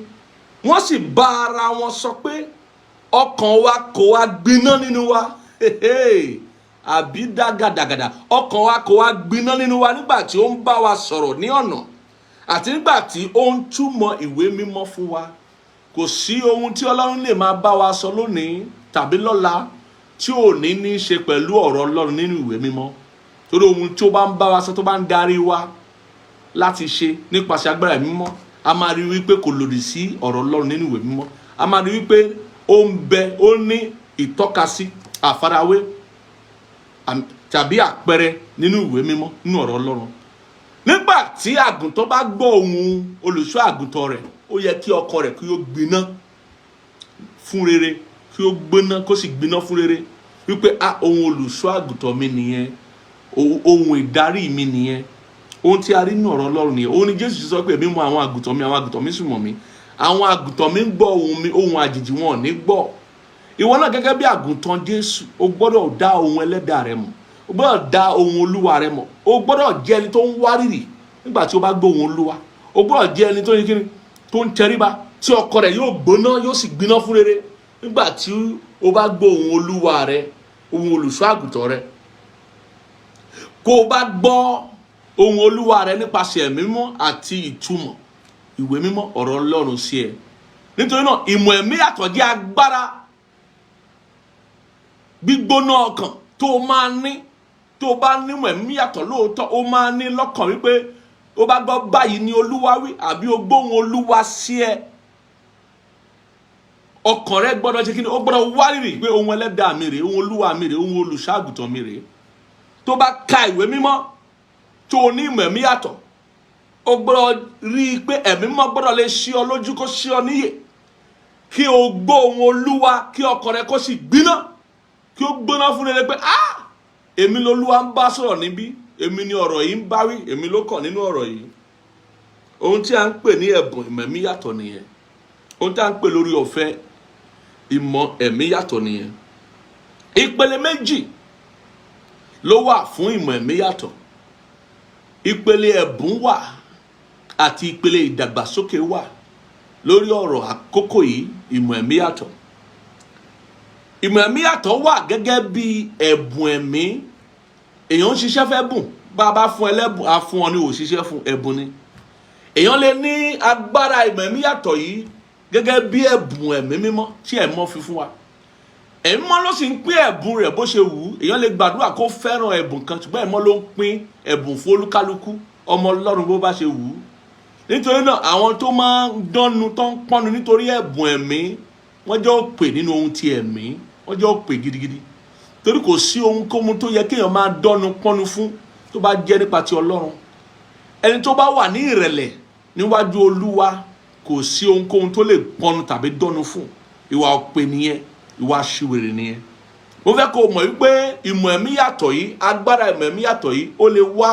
wọ́n sì bá ara wọn sọ pé, ọkàn wa kò wá gbiná nínú wa, àbí dágàdàgàdà, ọkàn wa kò wá gbiná nínú wa nígbà tí ó ń bá wa sọ̀rọ̀ ní ọ̀nà àti nígbà tí ó ń túmọ̀ ìwé mímọ́ fún wa? Kò sí ohun tí Ọlọ́run lè máa bá wa sọ lónìí tàbí lọ́la tí ò ní ní í ṣe pẹ̀lú ọ̀rọ̀ Ọlọ́run nínú ìwé mímọ́, torí ohun tí ó bá ń bá wa sọ, tó bá ń darí wa láti ṣe nípasẹ̀ agbára Ẹ̀mí Mímọ́, a máa rí wípé kò lòdì sí ọ̀rọ̀ Ọlọ́run nínú ìwé mímọ́. A máa rí wípé ó ń bẹ, ó ní ìtọ́kasí, àfarawé tàbí àpẹẹrẹ nínú ìwé mímọ́, nínú ọ̀rọ̀ Ọlọ́run. Nígbà tí àgùntàn bá gbọ́ ohùn olùṣọ́ àgùntàn rẹ̀, ó yẹ kí ọkàn rẹ̀ kí ó gbiná fún rere, kí ó gbóná, kó sì gbiná fún rere, wípé a ohun olùṣọ́ àgùntàn mi nìyẹn, ohun ìdarí mi nìyẹn, ohun tí a rí nínú ọ̀rọ̀ Ọlọ́run nìyẹn. Òun ni Jésù sọ pé, èmi mọ àwọn àgùntàn mi, àwọn àgùntàn mi sì mọ̀ mí, àwọn àgùntàn mi ń gbọ́ ohùn mi, ohùn àjèjì wọn ò ní gbọ́. Ìwọ náà gẹ́gẹ́ bí àgùntàn Jésù, o gbọ́dọ̀ dá ohùn ẹlẹ́dàá rẹ mọ̀, o gbọ́dọ̀ dá ohùn Olúwa rẹ mọ̀, o gbọ́dọ̀ jẹ́ ẹni tó ń wárìrì nígbà tí o bá gbọ́ ohùn Olúwa. O gbọ́dọ̀ jẹ́ ẹni tó ń kíni, tó ń tẹríba, tí ọkọ rẹ̀ yóò gbóná, yóò sì gbiná fún rere nígbà tí o bá gbọ́ ohùn Olúwa rẹ, ohùn olùṣọ́ àgùntàn rẹ. Kó o bá gbọ́ ohùn Olúwa rẹ nípasẹ̀ Ẹ̀mí Mímọ́ àti ìtumọ̀ ìwé mímọ́, ọ̀rọ̀ Ọlọ́run sí ẹ. Nítorí náà, ìmọ̀ ẹ̀mí yàtọ̀ jẹ́ agbára gbígbóná ọkàn tó o máa ní. Tó o bá nímọ̀ ẹ̀mí yàtọ̀ lóòótọ́, o máa ní lọ́kàn wípé o bá gbọ́ báyìí ni Olúwa wí, àbí o gbóhùn Olúwa sí ẹ, ọkàn rẹ gbọ́dọ̀ ṣe kí ni? Ó gbọ́dọ̀ wárìrì pé ohun ẹlẹ́dàá mi rèé, ohun Olúwa mi rèé, ohun olùṣọ́ àgùntàn mi rèé. Tó bá ka ìwé mímọ́, tó o ní ìmọ̀ ẹ̀mí yàtọ̀, o gbọ́dọ̀ rí i pé Ẹ̀mí Mímọ́ gbọ́dọ̀ lè ṣí ọ lójú, kó ṣí ọ níyè, kí o gbọ́ ohùn Olúwa, kí ọkàn rẹ kó sì gbiná, kí ó gbóná fún rere pé, ah, èmi lolúwa ń bá sọ̀rọ̀ níbí, èmi ni ọ̀rọ̀ yìí ń bá wí, èmi ló kàn nínú ọ̀rọ̀ yìí. Ohun tí a ń pè ní ẹ̀bùn ìmọ̀ ẹ̀mí yàtọ̀ nìyẹn. Ohun tí a ń pè lórí ọ̀fẹ́ ìmọ̀ ẹ̀mí yàtọ̀ nìyẹn. Ìpele méjì ló wà fún ìmọ̀ ẹ̀mí yàtọ̀. Ìpele ẹ̀bùn wà àti ìpele ìdàgbàsókè wà. Lórí ọ̀rọ̀ àkókò yìí, ìmọ̀ ẹ̀mí yàtọ̀, ìmọ̀ ẹ̀mí yàtọ̀ wà gẹ́gẹ́ bí ẹ̀bùn ẹ̀mí. Èèyàn ń ṣiṣẹ́ fẹ́ bùn. Bá a bá fún ẹlẹ́bùn, a fún ọ ní òṣìṣẹ́ fún ẹ̀bùn ni. Èèyàn lè ní agbára ìmọ̀ ẹ̀mí yàtọ̀ yìí gẹ́gẹ́ bí ẹ̀bùn Ẹ̀mí Mímọ́ tí Ẹ̀mọ́ fi fún wa. Ẹ̀mí Mímọ́ ló sì ń pín ẹ̀bùn rẹ̀ bó ṣe wù ú. Èèyàn lè gbàdúrà kó fẹ́ràn ẹ̀bùn kan, ṣùgbọ́n Ẹ̀mọ́ ló ń pín ẹ̀bùn fún olúkálukú ọmọ Ọlọ́run bó bá ṣe wù ú. Nítorí náà, àwọn tó máa ń dánnu, tó ń pọ́nnu nítorí ẹ̀bùn ẹ̀mí, wọ́n jẹ́ òpè nínú ohun ti ẹ̀mí, wọ́n jẹ́ òpè gidigidi, torí kò sí ohunkóhun tó yẹ kéèyàn máa dánnu pọ́nnu fún tó bá jẹ́ nípa ti Ọlọ́run. Ẹni tó bá wà ní ìrẹ̀lẹ̀ níwájú Olúwa, kò sí ohunkóhun tó lè pọ́nnu tàbí dánnu fún. Ìwà òpè nìyẹn, ìwà aṣiwèrè nìyẹn. Mo fẹ́ kó o mọ̀ wípé ìmọ̀ ẹ̀mí yàtọ̀ yìí, agbára ìmọ̀ ẹ̀mí yàtọ̀ yìí, ó lè wá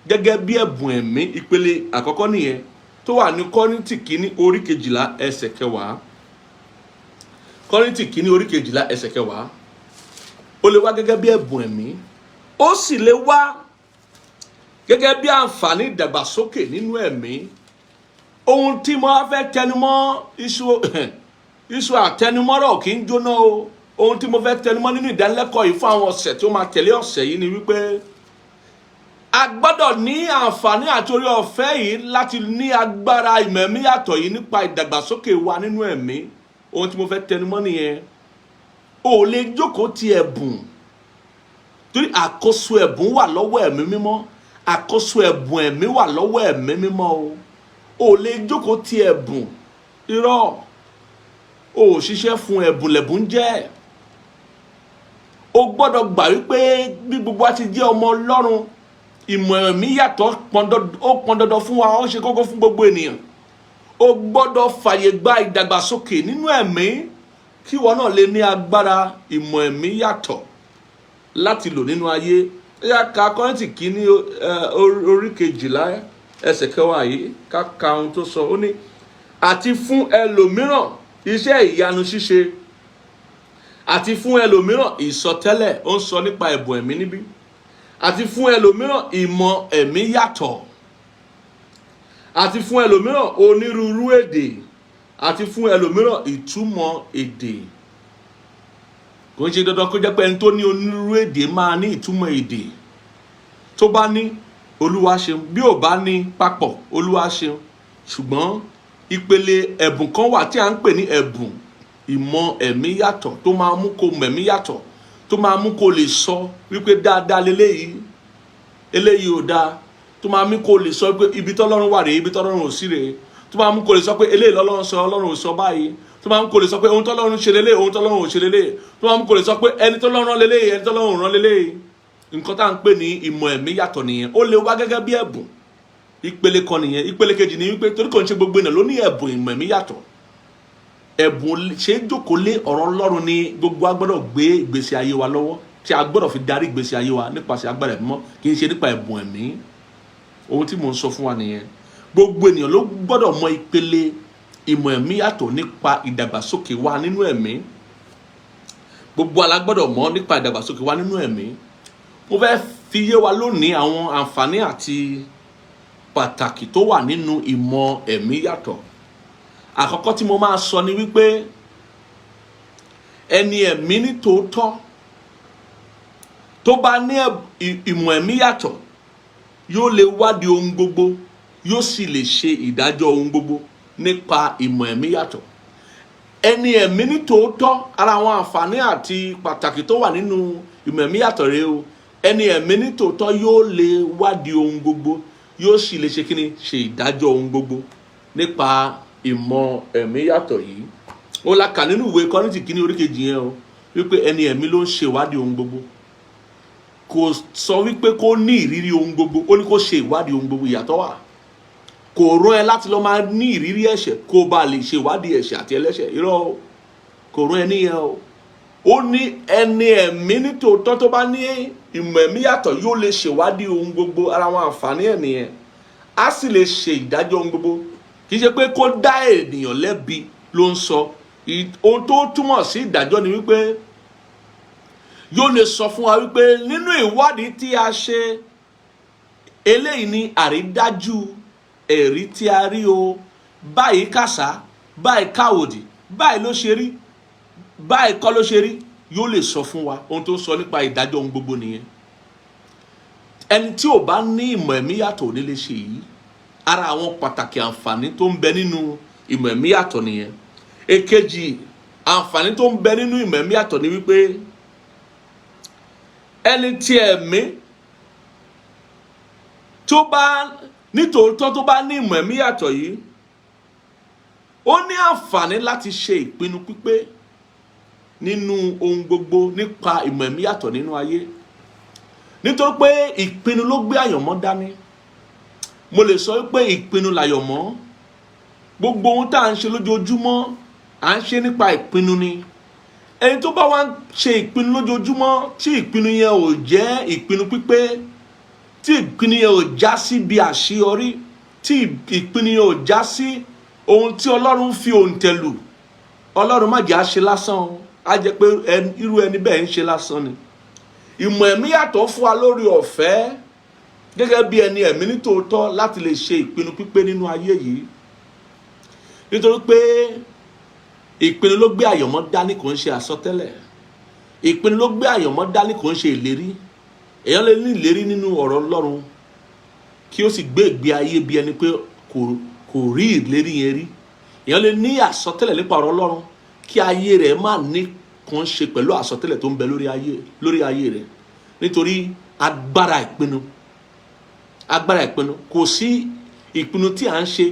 gẹ́gẹ́ bí ẹ̀bùn ẹ̀mí. Ìpele àkọ́kọ́ nìyẹn, tó wà ní Kọ́ríńtì kìíní orí 12 ẹsẹ̀ 10. Kọ́ríńtì kìíní orí 12 ẹsẹ̀ 10. Ó lè wá gẹ́gẹ́ bí ẹ̀bùn ẹ̀mí, ó sì lè wá gẹ́gẹ́ bí àǹfààní ìdàgbàsókè nínú ẹ̀mí. Ohun tí mo wá fẹ́ tẹnumọ́, iṣu àtẹnumọ́rọ̀ kì í jóná o. Ohun tí mo fẹ́ tẹnumọ́ nínú ìdánilẹ́kọ̀ọ́ yìí fún àwọn ọ̀sẹ̀ tí ó máa tẹ̀lé ọ̀sẹ̀ yìí ni wípé a gbọ́dọ̀ ní àǹfààní àti orí ọ̀fẹ́ yìí láti ní agbára ìmọ̀ ẹ̀mí yàtọ̀ yìí nípa ìdàgbàsókè wa nínú ẹ̀mí. Ohun tí mo fẹ́ tẹnumọ́ nìyẹn. O ò lè jókòó ti ẹ̀bùn, torí àkóso ẹ̀bùn wà lọ́wọ́ Ẹ̀mí Mímọ́. Àkóso ẹ̀bùn ẹ̀mí wà lọ́wọ́ Ẹ̀mí Mímọ́ o. Ò lè jókòó ti ẹ̀bùn. Irọ́, o ò ṣiṣẹ́ fún ẹ̀bùn, lẹ̀bùn jẹ́. O gbọ́dọ̀ gbà wípé bí gbogbo wa ti jẹ́ ọmọ Ọlọ́run, ìmọ̀ ẹ̀mí yàtọ̀ ó pọn dandan fún wa, ó ṣe kókó fún gbogbo ènìyàn. O gbọ́dọ̀ fàyè gba ìdàgbàsókè nínú ẹ̀mí kí ìwọ náà lè ní agbára ìmọ̀ ẹ̀mí yàtọ̀ láti lò nínú ayé. Ẹ yá, ka Kọ́ríńtì kìíní orí 12 ẹsẹ̀ 10 yìí, ká ka ohun tó sọ. Ó ní, "Àti fún ẹlòmíràn iṣẹ́ ìyanu ṣíṣe, àti fún ẹlòmíràn ìsọtẹ́lẹ̀." Ó ń sọ nípa ẹ̀bùn ẹ̀mí níbí. "Àti fún ẹlòmíràn ìmọ̀ ẹ̀mí yàtọ̀, àti fún ẹlòmíràn onírúurú èdè, àti fún ẹlòmíràn ìtumọ̀ èdè." Kò ń ṣe dandan kó jẹ́ pé ẹni tó ní onírúurú èdè máa ní ìtumọ̀ èdè. Tó bá ní, Olúwa ṣeun. Bí ò bá ní papọ̀, Olúwa ṣeun. Ṣùgbọ́n ìpele ẹ̀bùn kan wà tí a ń pè ní ẹ̀bùn ìmọ̀ ẹ̀mí yàtọ̀, tó máa mú kó mẹ̀mí yàtọ̀, tó máa mú kó lè sọ wípé dáadáa leléyìí, eléyìí ò dáa, tó máa mú kó lè sọ pé ibi tọ́lọ́run wà rèé, ibi tọ́lọ́run ò sí rèé, tó máa mú kó lè sọ pé eléyìí lọ́lọ́run sọ, Ọlọ́run ò sọ báyìí, tó máa mú kó lè sọ pé ohun tọ́lọ́run ṣe lélẹ̀, ohun tọ́lọ́run ò ṣe lélẹ̀, tó máa mú kó lè sọ pé ẹni tọ́lọ́run rán lélẹ̀, ẹni tọ́lọ́run rán lélẹ̀. Nǹkan tá à ń pè ní ìmọ̀ ẹ̀mí yàtọ̀ nìyẹn. Ó lè wá gẹ́gẹ́ bí ẹ̀bùn. Ìpele kan nìyẹn. Ìpele kejì ni wípé, torí kò ń ṣe gbogbo ènìyàn ló ní ẹ̀bùn ìmọ̀ ẹ̀mí yàtọ̀, ẹ̀bùn ṣe é jókòó lé. Ọ̀rọ̀ Ọlọ́run ni gbogbo a gbọ́dọ̀ gbé ìgbésí ayé wa lọ́wọ́, tí a gbọ́dọ̀ fi darí ìgbésí ayé wa nípasẹ̀ agbára Ẹ̀mí Mímọ́, kì í ṣe nípa ẹ̀bùn ẹ̀mí. Ohun tí mò ń sọ fún wa nìyẹn. Gbogbo ènìyàn ló gbọ́dọ̀ mọ ìpele ìmọ̀ ẹ̀mí yàtọ̀ nípa ìdàgbàsókè wa nínú ẹ̀mí. Gbogbo wa la gbọ́dọ̀ mọ̀ nípa ìdàgbàsókè wa nínú ẹ̀mí. Mo fẹ́ fi yé wa lónìí àwọn àǹfààní àti pàtàkì tó wà nínú ìmọ̀ ẹ̀mí yàtọ̀. Àkọ́kọ́ tí mo máa sọ ni wípé ẹni ẹ̀mí ní tòótọ́ tó bá ní ìmọ̀ ẹ̀mí yàtọ̀ yóò lè wádìí ohun gbogbo, yóò sì lè ṣe ìdájọ́ ohun gbogbo nípa ìmọ̀ ẹ̀mí yàtọ̀. Ẹni ẹ̀mí ní tòótọ́, ara àwọn àǹfààní àti pàtàkì tó wà nínú ìmọ̀ ẹ̀mí yàtọ̀ rèé o. Ẹni ẹ̀mí ní tòótọ́ yóò lè wádìí ohun gbogbo, yóò sì lè ṣe kíni? Ṣe ìdájọ́ ohun gbogbo nípa ìmọ̀ ẹ̀mí yàtọ̀ yìí. Ó la kà nínú ìwé Kọ́ríńtì kìíní orí 2 yẹn o, wípé ẹni ẹ̀mí ló ń ṣe ìwádìí ohun gbogbo. Kò sọ wípé kó ní ìrírí ohun gbogbo, ó ní kó ṣe ìwádìí ohun gbogbo. Ìyàtọ̀ wà. Kò rán ẹ láti lọ máa ní ìrírí ẹ̀ṣẹ̀ kó o bá lè ṣe ìwádìí ẹ̀ṣẹ̀ àti ẹlẹ́ṣẹ̀. Irọ́ o, kò rán ẹ níyẹn o. Ó ní ẹni ẹ̀mí nítòótọ́ tó bá ní ìmọ̀ ẹ̀mí yàtọ̀ yóò lè ṣèwádìí ohun gbogbo. Ara àwọn àǹfààní ẹ̀ nìyẹn. Á sì lè ṣe ìdájọ́ ohun gbogbo. Kì í ṣe pé kó dá ènìyàn lẹ́bi ló ń sọ. Ohun tó túmọ̀ sí ìdájọ́ ni wípé yóò lè sọ fún wa wípé nínú ìwádìí tí a ṣe, eléyìí ni àrídájú ẹ̀rí tí a rí o, báyìí kàṣá, báyìí káwòdì, báyìí ló ṣe rí, báyìí kọ́ ló ṣe rí. Yóò lè sọ fún wa. Ohun tó ń sọ nípa ìdájọ́ ohun gbogbo nìyẹn. Ẹni tí ò bá ní ìmọ̀ ẹ̀mí yàtọ̀ ò ní lè ṣe yìí. Ara àwọn pàtàkì àǹfààní tó ń bẹ nínú ìmọ̀ ẹ̀mí yàtọ̀ nìyẹn. Èkejì àǹfààní tó ń bẹ nínú ìmọ̀ ẹ̀mí yàtọ̀ ni wípé ẹni tí ẹ̀mí tó bá nítòótọ́, tó bá ní ìmọ̀ ẹ̀mí yàtọ̀ yìí, ó ní àǹfààní láti ṣe ìpinnu pípé nínú ohun gbogbo nípa ìmọ̀ ẹ̀mí yàtọ̀ nínú ayé, nítorí pé ìpinnu ló gbé àyànmọ́ dání. Mo lè sọ wípé ìpinnu làyànmọ́. Gbogbo ohun tá à ń ṣe lójoojúmọ́, à ń ṣe nípa ìpinnu ni. Ẹni tó bá wá ń ṣe ìpinnu lójoojúmọ́, tí ìpinnu yẹn ò jẹ́ ìpinnu pípé, tí ìpinnu yẹn ò já sí bí àṣeyọrí, tí ìpinnu yẹn ò já sí ohun tí Ọlọ́run fi òǹtẹ̀ lù. Ọlọ́run má jẹ́ á ṣe lásán o, á jẹ́ pé irú ẹni bẹ́ẹ̀ ń ṣe lásán ni. Ìmọ̀ ẹ̀mí yàtọ̀ fún wa lórí ọ̀fẹ́ gẹ́gẹ́ bí ẹni ẹ̀mí nítòótọ́ láti lè ṣe ìpinnu pípé nínú ayé yìí, nítorí pé ìpinnu ló gbé àyànmọ́ dání, kò ń ṣe àsọtẹ́lẹ̀. Ìpinnu ló gbé àyànmọ́ dání, kò ń ṣe ìlérí. Èèyàn lè ní ìlérí nínú ọ̀rọ̀ Ọlọ́run kí ó sì gbé ìgbé ayé bí ẹni pé kò rí ìlérí yẹn rí. Èèyàn lè ní àsọtẹ́lẹ̀ nípa ọ̀rọ̀ Ọlọ́run kí ayé rẹ̀ má ní kàn ṣe pẹ̀lú àsọtẹ́lẹ̀ tó ń bẹ lórí ayé rẹ̀, nítorí agbára ìpinnu, agbára ìpinnu. Kò sí ìpinnu tí à ń ṣe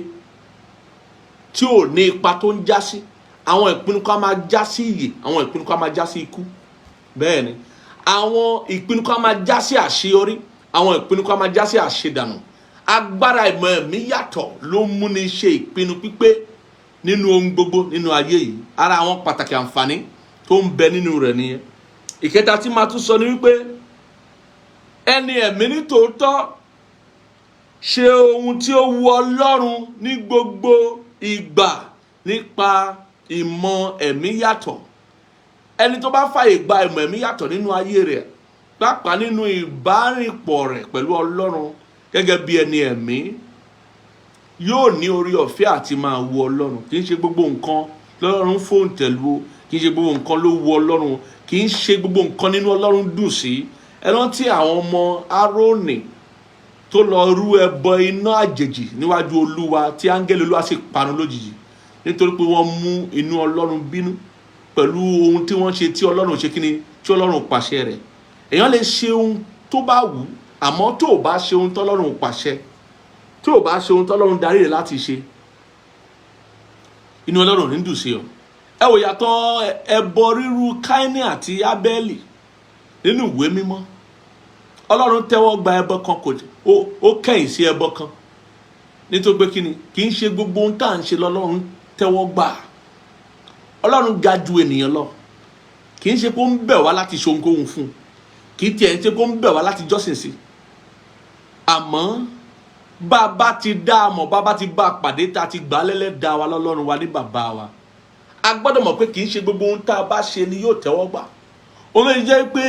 tí ò ní ipa tó ń já sí. Àwọn ìpinnu kan máa já sí ìyè, àwọn ìpinnu kan máa já sí ikú. Bẹ́ẹ̀ ni, àwọn ìpinnu kan máa já sí àṣeyọrí, àwọn ìpinnu kan máa já sí àṣedànù. Agbára ìmọ̀ ẹ̀mí yàtọ̀ ló múni ṣe ìpinnu pípé nínú ohun gbogbo nínú ayé yìí. Ara àwọn pàtàkì àǹfààní tó ń bẹ nínú rẹ̀ nìyẹn. Ìkẹta tí máa tún sọ ni wípé ẹni ẹ̀mí ní tòótọ́ ṣe ohun tí ó wu Ọlọ́run ní gbogbo ìgbà nípa ìmọ̀ ẹ̀mí yàtọ̀. Ẹni tó bá fàyè gba ìmọ̀ ẹ̀mí yàtọ̀ nínú ayé rẹ̀, pàápàá nínú ìbárìnpọ̀ rẹ̀ pẹ̀lú Ọlọ́run gẹ́gẹ́ bí ẹni ẹ̀mí, yóò ní orí ọ̀fẹ́ àti máa wu Ọlọ́run. Kì í ṣe gbogbo nǹkan lọ́lọ́run fòǹtẹ̀ lù o, kì í ṣe gbogbo nǹkan ló wu Ọlọ́run, kì í ṣe gbogbo nǹkan nínú Ọlọ́run dùn sí. Ẹ rántí àwọn ọmọ Árónì tó lọ rú ẹbọ iná àjèjì níwájú Olúwa, tí áńgẹ́lì Olúwa sì parun lójijì, nítorí pé wọ́n mú inú Ọlọ́run bínú pẹ̀lú ohun tí wọ́n ṣe tí Ọlọ́run ṣe kíni, tí Ọlọ́run pàṣẹ rẹ̀. Èèyàn lè ṣe ohun tó bá wù ú, àmọ́ tó o bá ṣe ohun tọ́lọ́run pàṣẹ, tó o bá ṣe ohun tọ́lọ́run darí rẹ̀ láti ṣe, inú Ọlọ́run ò ní dùn sí ọ. Ẹ wò yàtọ̀ ẹbọ rírú Káínì àti Ábẹ́lì nínú ìwé mímọ́. Ọlọ́run tẹ́wọ́ gba ẹbọ kan, kò ó kẹ̀yìn sí ẹbọ kan, nítorí pé kíni? Kì í ṣe gbogbo ohun tá à ń ṣe lọ́lọ́run tẹ́wọ́ gbà. Ọlọ́run ga ju ènìyàn lọ. Kì í ṣe pé ó ń bẹ̀ wá láti ṣe ohunkóhun fún un, kì í tiẹ̀ ń ṣe pé ó ń bẹ̀ wá láti jọ́sìn sí. Àmọ́ bá a bá ti dá a mọ̀, bá a bá ti bá a pàdé, tá a ti gbà á lẹ́lẹ́dàá wa, lọ́lọ́run wa, ní bàbá wa, a gbọ́dọ̀ mọ̀ pé kì í ṣe gbogbo ohun tá a bá ṣe ni yóò tẹ́wọ́ gbà. Ó lè jẹ́ pé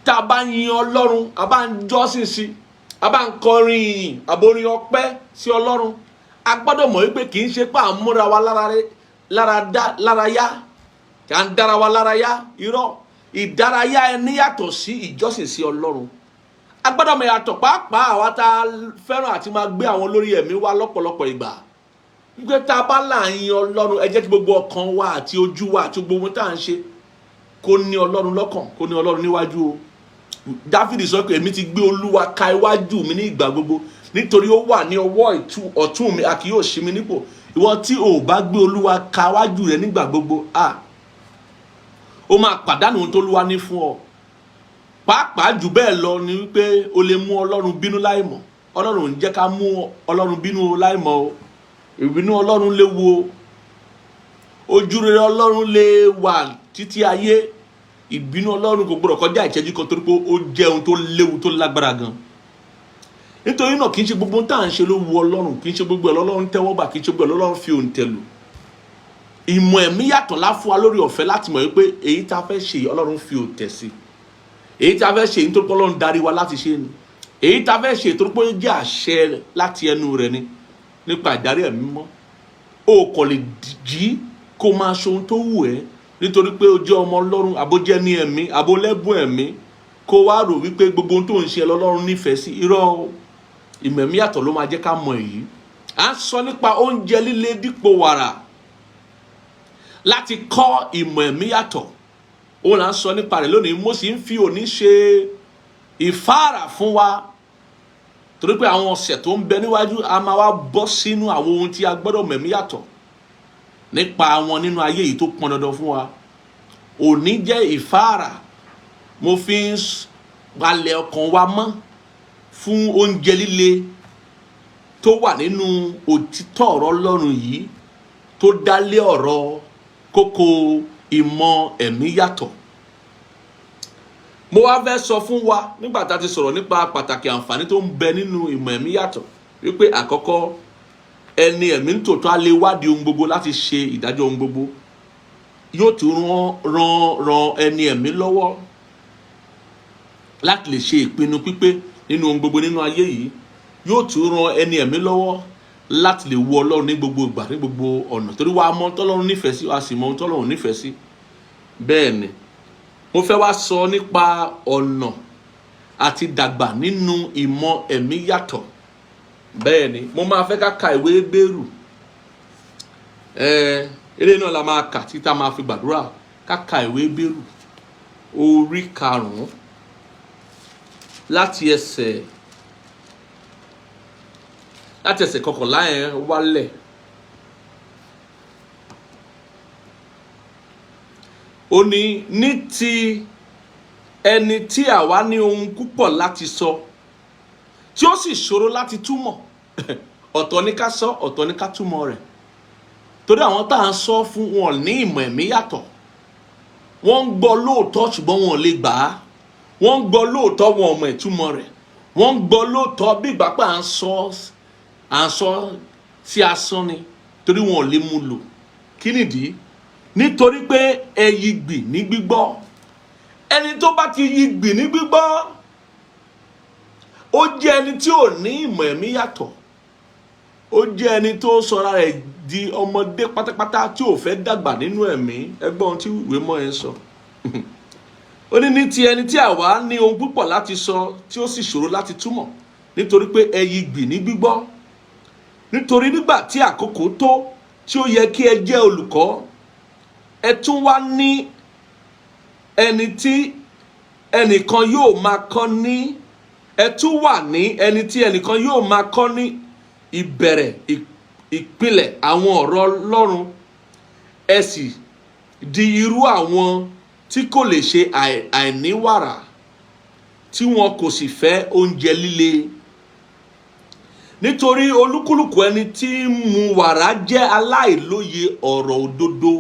tá a bá yin Ọlọ́run, a bá ń jọ́sìn sí, a bá ń kọrin ìyìn àborin ọpẹ́ sí Ọlọ́run, a gbọ́dọ̀ mọ̀ wípé kì í ṣe pé à ń múra wa lára dá lára yá, à ń dára wa lára yá. Irọ́, ìdárayá ẹni yàtọ̀ sí ìjọsìn sí Ọlọ́run. A gbọ́dọ̀ mọ̀ yàtọ̀, pàápàá àwa tá a fẹ́ràn àti máa gbé àwọn olórí ẹ̀mí wá lọ́pọ̀lọpọ̀ ìgbà, wípé tá a bá là ń yin Ọlọ́run, ẹ jẹ́ kí gbogbo ọkàn wa àti ojú wa àti gbogbo ohun tá à ń ṣe kó ní Ọlọ́run lọ́kàn, kó ní Ọlọ́run níwájú o. Dáfídì sọ pé, "Èmi ti gbé Olúwa ka iwájú mi ní ìgbà gbogbo, nítorí ó wà ní ọwọ́ ọ̀tún mi, a kì yóò ṣí mi nípò." Ìwọ tí o bá gbé Olúwa ka iwájú rẹ nígbà gbogbo, a ó máa pàdánù ohun tó Olúwa ní fún ọ. Pàápàá jù bẹ́ẹ̀ lọ ni wípé o lè mú Ọlọ́run bínú láìmọ̀. Ọlọ́run ò ní jẹ́ ká mú Ọlọ́run bínú láìmọ̀ o. Ìbínú Ọlọ́run léwu o. Ojú rere Ọlọ́run lè wà títí ayé, ìbínú Ọlọ́run kò gbọdọ̀ kọjá ìṣẹ́jú kan, torí pé ó jẹ́ ohun tó léwu, tó lágbára gan. Nítorí náà, kì í ṣe gbogbo ohun tá à ń ṣe ló wu Ọlọ́run, kì í ṣe gbogbo ẹ̀ lọ́lọ́run tẹ́wọ́ gbà, kì í ṣe gbogbo ẹ̀ lọ́lọ́run fi òǹtẹ̀ lù. Ìmọ̀ ẹ̀mí yàtọ̀ láfún wa lórí ọ̀fẹ́ láti mọ̀ wípé èyí tá a fẹ́ ṣe yìí, Ọlọ́run fi òǹtẹ̀ sí. Èyí tá a fẹ́ ṣe yìí, nítorí pé Ọlọ́run darí wa láti ṣe ni. Èyí tá a fẹ́ ṣe, torí pé ó jẹ́ àṣẹ láti ẹnu rẹ̀ ni nípa ìdarí ẹ̀mí mímọ́. O kò lè jí kó máa ṣe ohun tó wù ẹ́ nítorí pé o jẹ́ ọmọ Ọlọ́run, àbójẹ́ ní ẹ̀mí, àbólẹ́bùn ẹ̀mí, kó wá rò wípé gbogbo ohun tó ń ṣe lọ́lọ́run nífẹ̀ẹ́ sí. Irọ́ o. Ìmọ̀ ẹ̀mí yàtọ̀ ló máa jẹ́ ká mọ̀ èyí. À ń sọ nípa oúnjẹ líle dípò wàrà láti kọ́ ìmọ̀ ẹ̀mí yàtọ̀, òun là ń sọ nípa rẹ̀ lónìí. Mo sì ń fi òní ṣe ìfáàrà fún wa, torí pé àwọn ọ̀sẹ̀ tó ń bẹ níwájú, a máa wá bọ́ sínú àwọn ohun tí a gbọ́dọ̀ mẹ̀mí yàtọ̀ nípa wọn nínú ayé yìí tó pọn dandan fún wa. Òní jẹ́ ìfáàrà, mo fi ń palẹ̀ ọkàn wa mọ́ fún oúnjẹ líle tó wà nínú òtítọ́ ọ̀rọ̀ Ọlọ́run yìí tó dálé ọ̀rọ̀ kókó ìmọ̀ ẹ̀mí yàtọ̀. Mo wá fẹ́ sọ fún wa, nígbà tá a ti sọ̀rọ̀ nípa pàtàkì àǹfààní tó ń bẹ nínú ìmọ̀ ẹ̀mí yàtọ̀, wípé àkọ́kọ́ Ẹni ẹ̀mí ń tòótọ́ á lè wádìí ohun gbogbo láti ṣe ìdájọ́ ohun gbogbo. Yóò tún ran ẹni ẹ̀mí lọ́wọ́ láti lè ṣe ìpinnu pípé nínú ohun gbogbo nínú ayé yìí. Yóò tún ran ẹni ẹ̀mí lọ́wọ́ láti lè wo Ọlọ́run ní gbogbo ìgbà, ní gbogbo ọ̀nà, torí wàá mọ tọ́lọ́run nífẹ̀ẹ́ sí, wàá sì mọ ohun tọ́lọ́run nífẹ̀ẹ́ sí. Bẹ́ẹ̀ ni mo fẹ́ wá sọ nípa ọ̀nà àti dàgbà nínú ìmọ̀ ẹ̀mí yàtọ̀. Bẹ́ẹ̀ ni mo máa fẹ́ ká ka ìwé Hébérù. Eré náà la máa kà títí a máa fi gbàdúrà. Ká ka ìwé Hébérù orí 5 láti ẹsẹ̀ 11 yẹn wálẹ̀. Ó ní, ní ti ẹni tí àwa ní ohun púpọ̀ láti sọ, tí ó sì ṣòro láti túmọ̀. Ọ̀tọ̀ ní ká sọ, ọ̀tọ̀ ní ká túmọ̀ rẹ̀, torí àwọn tá à ń sọ fún wọn ní ìmọ̀ ẹ̀mí yàtọ̀. Wọ́n ń gbọ́ lóòótọ́, ṣùgbọ́n wọn ò lè gbà á. Wọ́n ń gbọ́ lóòótọ́, wọn ò mọ̀ ìtumọ̀ rẹ̀. Wọ́n ń gbọ́ lóòótọ́, bí ìgbà pé à ń sọ sí asán ni, torí wọn ò lè mú lò. Kí nìdí? Nítorí pé ẹ yigbì ní gbígbọ́. Ẹni tó bá ti yigbì ní gbígbọ́, ó jẹ́ ẹni tí ò ní ìmọ̀ ẹ̀mí yàtọ̀. Ó jẹ́ ẹni tó sọra rẹ̀ di ọmọdé pátápátá tí ò fẹ́ dàgbà nínú ẹ̀mí. Ẹgbọ́n tí ìwé mọ́ ẹ sọ. Ó ní, ní ti ẹni tí àwa ní ohun púpọ̀ láti sọ, tí ó sì ṣòro láti túmọ̀, nítorí pé ẹ yigbì ní gbígbọ́. Nítorí nígbà tí àkókò tó tí ó yẹ kí ẹ jẹ́ olùkọ́, ẹ tún wá ní ẹni tí ẹnìkan yóò máa kọ́ ní, ẹ tún wà ní ẹni tí ẹnìkan yóò máa kọ́ ní ìbẹ̀rẹ̀ ìpìlẹ̀ àwọn ọ̀rọ̀ Ọlọ́run. Ẹ sì di irú àwọn tí kò lè ṣe àìní wàrà, tí wọn kò sì fẹ́ oúnjẹ líle. Nítorí olúkúlùkù ẹni tí ń mu wàrà jẹ́ aláìlóye ọ̀rọ̀ òdodo.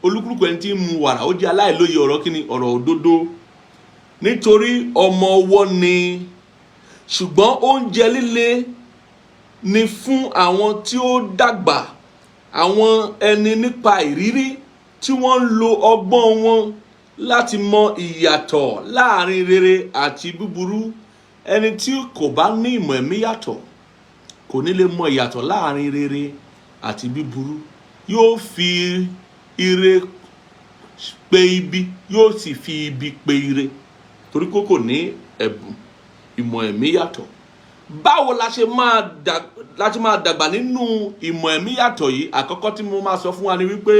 Olúkúlùkù ẹni tí ń mu wàrà, ó jẹ́ aláìlóye ọ̀rọ̀ kíni? Ọ̀rọ̀ òdodo, nítorí ọmọ ọwọ́ ni. Ṣùgbọ́n oúnjẹ líle ni fún àwọn tí ó dàgbà, àwọn ẹni nípa ìrírí, tí wọ́n ń lo ọgbọ́n wọn láti mọ ìyàtọ̀ láàrin rere àti búburú. Ẹni tí kò bá ní ìmọ̀ ẹ̀mí yàtọ̀ kò ní lè mọ ìyàtọ̀ láàrin rere àti búburú. Yóò fi ire pe ibi, yóò sì fi ibi pe ire, torí kò ní ẹ̀bùn ìmọ̀ ẹ̀mí yàtọ̀. Báwo la ṣe máa dàgbà nínú ìmọ̀ ẹ̀mí yàtọ̀ yìí? Àkọ́kọ́ tí mo máa sọ fún wa ni wípé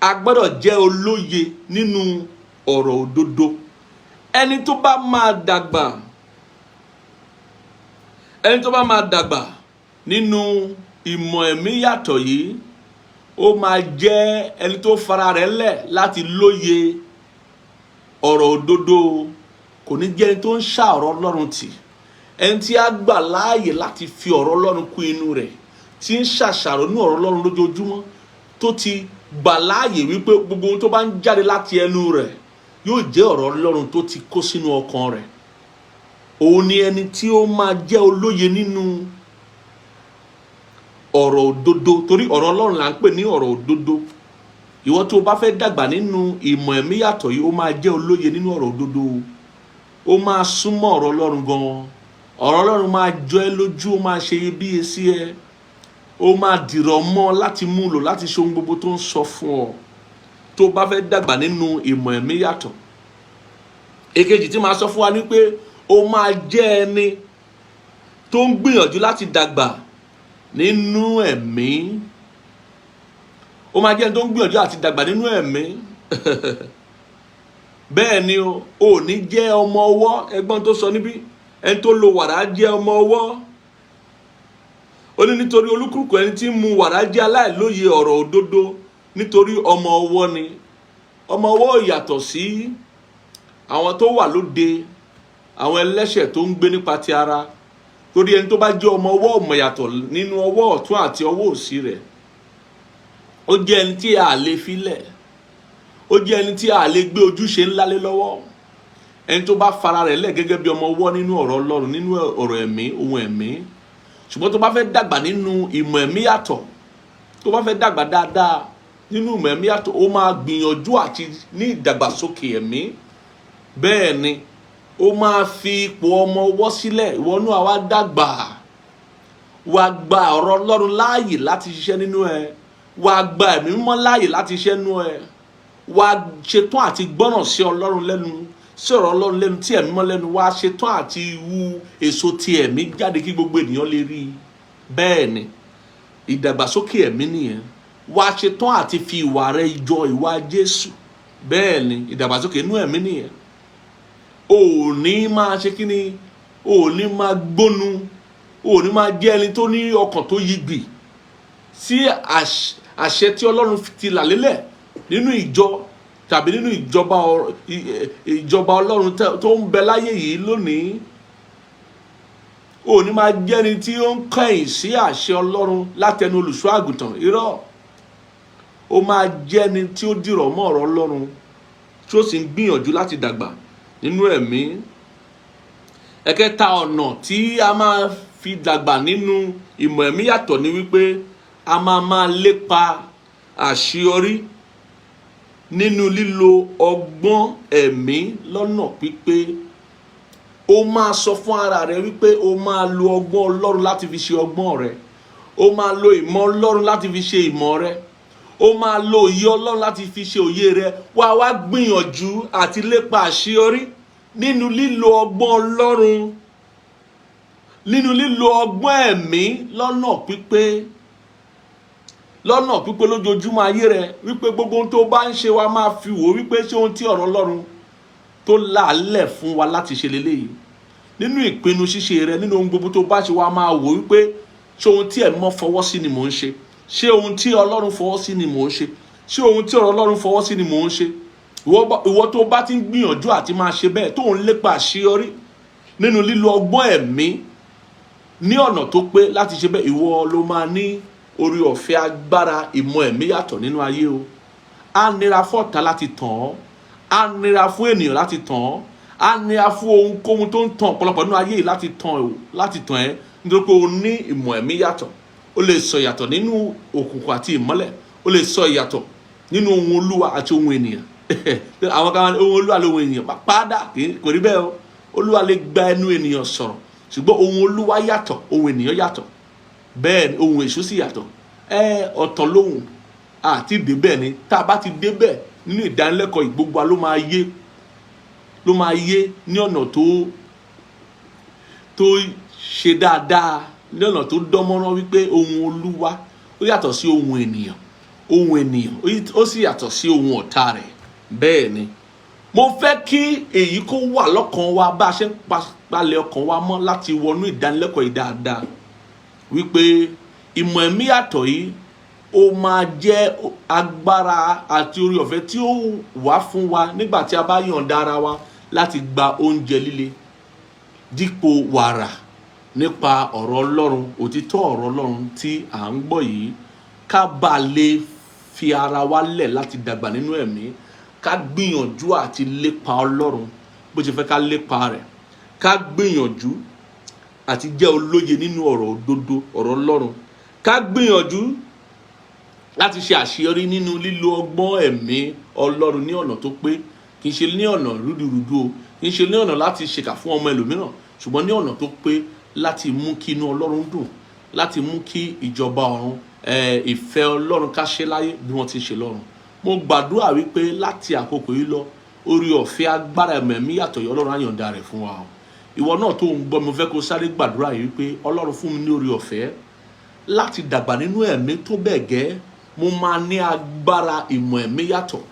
a gbọ́dọ̀ jẹ́ olóye nínú ọ̀rọ̀ òdodo. Ẹni tó bá máa dàgbà nínú ìmọ̀ ẹ̀mí yàtọ̀ yìí, ó máa jẹ́ ẹni tó fara rẹ̀ lẹ̀ láti lóye ọ̀rọ̀ òdodo. Kò ní jẹ́ ẹni tó ń ṣá ọ̀rọ̀ Ọlọ́run tì. Ẹni tí a gbà láàyè láti fi ọ̀rọ̀ Ọlọ́run kún inú rẹ̀, tí ń ṣàṣàrò ní ọ̀rọ̀ Ọlọ́run lójoojúmọ́, tó ti gbà láàyè wípé gbogbo ohun tó bá ń jáde láti ẹnu rẹ̀ yóò jẹ́ ọ̀rọ̀ Ọlọ́run tó ti kó sínú ọkàn rẹ̀, òun ni ẹni tí ó máa jẹ́ olóye nínú ọ̀rọ̀ òdodo, torí ọ̀rọ̀ Ọlọ́run là ń pè ní ọ̀rọ̀ òdodo. Ìwọ tó o bá fẹ́ dàgbà nínú ìmọ̀ ẹ̀mí yàtọ̀ yìí, ó máa jẹ́ olóye nínú ọ̀rọ̀ òdodo. Ó máa súnmọ́ ọ̀rọ̀ Ọlọ́run gan-an. Ọ̀rọ̀ Ọlọ́run máa jọ ẹ́ lójú, ó máa ṣe iyebíye sí ẹ, ó máa dìrọ̀ mọ́ láti mú lò, láti ṣe ohun gbogbo tó ń sọ fún ọ, tó o bá fẹ́ dàgbà nínú ìmọ̀ ẹ̀mí yàtọ̀. Èkejì tí màá sọ fún wa ni pé ó máa jẹ́ ẹni tó ń gbìyànjú láti dàgbà nínú ẹ̀mí. Ó máa jẹ́ ẹni tó ń gbìyànjú àti dàgbà nínú ẹ̀mí. Bẹ́ẹ̀ ni, o ò ní jẹ́ ọmọ ọwọ́. Ẹgbọ́n tó sọ níbí, ẹni tó lo wàrà jẹ́ ọmọ ọwọ́. Ó ní, nítorí olúkúlùkù ẹni tí ń mu wàrà jẹ́ aláìlóye ọ̀rọ̀ òdodo, nítorí ọmọ ọwọ́ ni. Ọmọ ọwọ́ yàtọ̀ sí àwọn tó wà lóde, àwọn ẹlẹ́ṣẹ̀ tó ń gbé nípa ti ara, torí ẹni tó bá jẹ́ ọmọ ọwọ́ ò mọ̀ yàtọ̀ nínú ọwọ́ ọ̀tún àti ọwọ́ òsì rẹ̀. Ó jẹ́ ẹni tí a lè filẹ̀, ó jẹ́ ẹni tí a lè gbé ojúṣe ńlá lé lọ́wọ́. Ẹni tó bá fara rẹ̀ lẹ̀ gẹ́gẹ́ bí ọmọ ọwọ́ nínú ọ̀rọ̀ Ọlọ́run, nínú ọ̀rọ̀ ẹ̀mí, ohun ẹ̀mí, Ṣùgbọ́n tó bá fẹ́ dàgbà nínú ìmọ̀ ẹ̀mí yàtọ̀, tó bá fẹ́ dàgbà dáadáa nínú ìmọ̀ ẹ̀mí yàtọ̀, ó máa gbìyànjú àti ní ìdàgbàsókè ẹ̀mí. Bẹ́ẹ̀ ni, ó máa fi ipò ọmọ ọwọ́ sílẹ̀, ìwọ náà wá dàgbà, wá gba ọ̀rọ̀ Ọlọ́run láàyè láti ṣiṣẹ́ nínú ẹ, wá gba ẹ̀mí mímọ́ láàyè láti ṣiṣẹ́ nínú ẹ, wá ṣetán àti gbọ́ràn sí Ọlọ́run lẹ́nu, sí ọ̀rọ̀ Ọlọ́run lẹ́nu, tí ẹ̀mí mọ́ lẹ́nu, wá ṣetán àti wú èso ti ẹ̀mí jáde kí gbogbo ènìyàn lè rí i. Bẹ́ẹ̀ ni, ìdàgbàsókè ẹ̀mí nìyẹn. Wá ṣetán àti fi ìwà rẹ jọ ìwà Jésù. Bẹ́ẹ̀ ni, ìdàgbàsókè inú ẹ̀mí nìyẹn. O ò ní máa ṣe kí ni, o ò ní máa gbónu, o ò ní máa jẹ́ ẹni tó ní ọkàn tó yigbì sí àṣẹ tí Ọlọ́run ti là lélẹ̀ nínú ìjọ tàbí nínú ìjọba Ọlọ́run tó ń bẹ láyé yìí lónìí. O ò ní máa jẹ́ ẹni tí ó ń kẹ̀yìn sí àṣẹ Ọlọ́run látẹnu olùṣọ́ àgùntàn. Irọ́, ó máa jẹ́ ẹni tí ó dìrọ̀ mọ́ ọ̀rọ̀ Ọlọ́run, tí ó sì ń gbìyànjú láti dàgbà nínú ẹ̀mí. Ẹ̀kẹta ọ̀nà tí a máa fi dàgbà nínú ìmọ̀ ẹ̀mí yàtọ̀ ni wípé a máa lépa àṣeyọrí nínú lílo ọgbọ́n ẹ̀mí lọ́nà pípé. O máa sọ fún ara rẹ wípé o máa lo ọgbọ́n Ọlọ́run láti fi ṣe ọgbọ́n rẹ, o máa lo ìmọ̀ Ọlọ́run láti fi ṣe ìmọ̀ rẹ, o máa lo òye Ọlọ́run láti fi ṣe òye rẹ. Wá wá gbìyànjú àti lépa àṣeyọrí nínú lílo ọgbọ́n Ọlọ́run, nínú lílo ọgbọ́n ẹ̀mí lọ́nà pípé, lọ́nà pípé lójoojúmọ́ ayé rẹ, wípé gbogbo ohun tó bá ń ṣe, wa máa fi wò wípé ṣé ohun tí ọ̀rọ̀ Ọlọ́run tó làálẹ̀ fún wa láti ṣe leléyìí. Nínú ìpinnu ṣíṣe rẹ, nínú ohun gbogbo tó bá ṣe, wa máa wò wípé ṣé ohun tí ẹ̀mí mọ́ fọwọ́ sí ni mò ń ṣe, ṣé ohun tí Ọlọ́run fọwọ́ sí ni mò ń ṣe, ṣé ohun tí ọ̀rọ̀ Ọlọ́run fọwọ́ sí ni mò ń ṣe. Ìwọ tó bá ti ń gbìyànjú àti máa ṣe bẹ́ẹ̀, tó ń lépa àṣeyọrí nínú lílo ọgbọ́n ẹ̀mí ní ọ̀nà tó pé láti ṣe bẹ́ẹ̀, ìwọ ló máa ní orí ọ̀fẹ́ agbára ìmọ̀ ẹ̀mí yàtọ̀ nínú ayé o. Á nira fún ọ̀tá láti tàn ọ́, á nira fún ènìyàn láti tàn ọ́, á nira fún ohunkóhun tó ń tàn ọ̀pọ̀lọpọ̀ nínú ayé yìí láti tàn ọ́, láti tàn ẹ́, nítorí pé o ní ìmọ̀ ẹ̀mí yàtọ̀. O lè sọ ìyàtọ̀ nínú òkùnkùn àti ìmọ́lẹ̀, o lè sọ ìyàtọ̀ nínú ohun Olúwa àti ohun ènìyàn. Àwọn kan ohun Olúwa lóhun ènìyàn padà, kò rí bẹ́ẹ̀ o. Olúwa lè gba ẹnu ènìyàn sọ̀rọ̀, ṣùgbọ́n ohun Olúwa yàtọ̀, ohun ènìyàn yàtọ̀, bẹ́ẹ̀ ni ohun èṣù sì yàtọ̀. Ọ̀tọ̀ lóhùn àti débẹ̀ ni. Tá a bá ti débẹ̀ nínú ìdánilẹ́kọ̀ọ́ yìí, gbogbo wa ló máa yé, ló máa yé ní ọ̀nà tó ṣe dáadáa, ní ọ̀nà tó dánmọ́rán, wípé ohun Olúwa ó yàtọ̀ sí ohun ènìyàn, ohun ènìyàn ó sì yàtọ̀ sí ohun ọ̀tá rẹ̀. Bẹ́ẹ̀ ni, mo fẹ́ kí èyí kó wà lọ́kàn wa bá a ṣe ń palẹ̀ ọkàn wa mọ́ láti wọnú ìdánilẹ́kọ̀ọ́ yìí dáadáa, wípé ìmọ̀ ẹ̀mí yàtọ̀ yìí ó máa jẹ́ agbára àti orí ọ̀fẹ́ tí ó wà fún wa nígbà tí a bá yọ̀ǹda ara wa láti gba oúnjẹ líle dípò wàrà nípa ọ̀rọ̀ Ọlọ́run, òtítọ́ ọ̀rọ̀ Ọlọ́run tí à ń gbọ́ yìí, ká bá lè fi ara wa lẹ̀ láti dàgbà nínú ẹ̀mí, ká gbìyànjú àti lépa Ọlọ́run bó ṣe fẹ́ ká lépa rẹ̀, ká gbìyànjú àti jẹ́ olóye nínú ọ̀rọ̀ òdodo ọ̀rọ̀ Ọlọ́run, ká gbìyànjú láti ṣe àṣeyọrí nínú lílo ọgbọ́n ẹ̀mí Ọlọ́run ní ọ̀nà tó pé, kì í ṣe ní ọ̀nà rúdurùdu o, kì í ṣe ní ọ̀nà láti ṣèkà fún ọmọ ẹlòmíràn, ṣùgbọ́n ní ọ̀nà tó pé láti mú kí inú Ọlọ́run dùn, láti mú kí ìjọba ọ̀run, ìfẹ́ Ọlọ́run ká ṣe láyé bí wọ́n ti ṣe lọ́run. Mo gbàdúrà wípé láti àkókò yìí lọ, orí ọ̀fẹ́ agbára ẹ̀mí yàtọ̀ yìí, Ọlọ́run á yọ̀ǹda rẹ̀ fún wa o. Ìwọ náà tó ń gbọ́ mi, mo fẹ́ kó sáré gbàdúrà yìí wípé Ọlọ́run fún mi ní orí ọ̀fẹ́ láti dàgbà nínú ẹ̀mí tó bẹ́ẹ̀ gẹ́ mo máa ní agbára ìmọ̀ ẹ̀mí yàtọ̀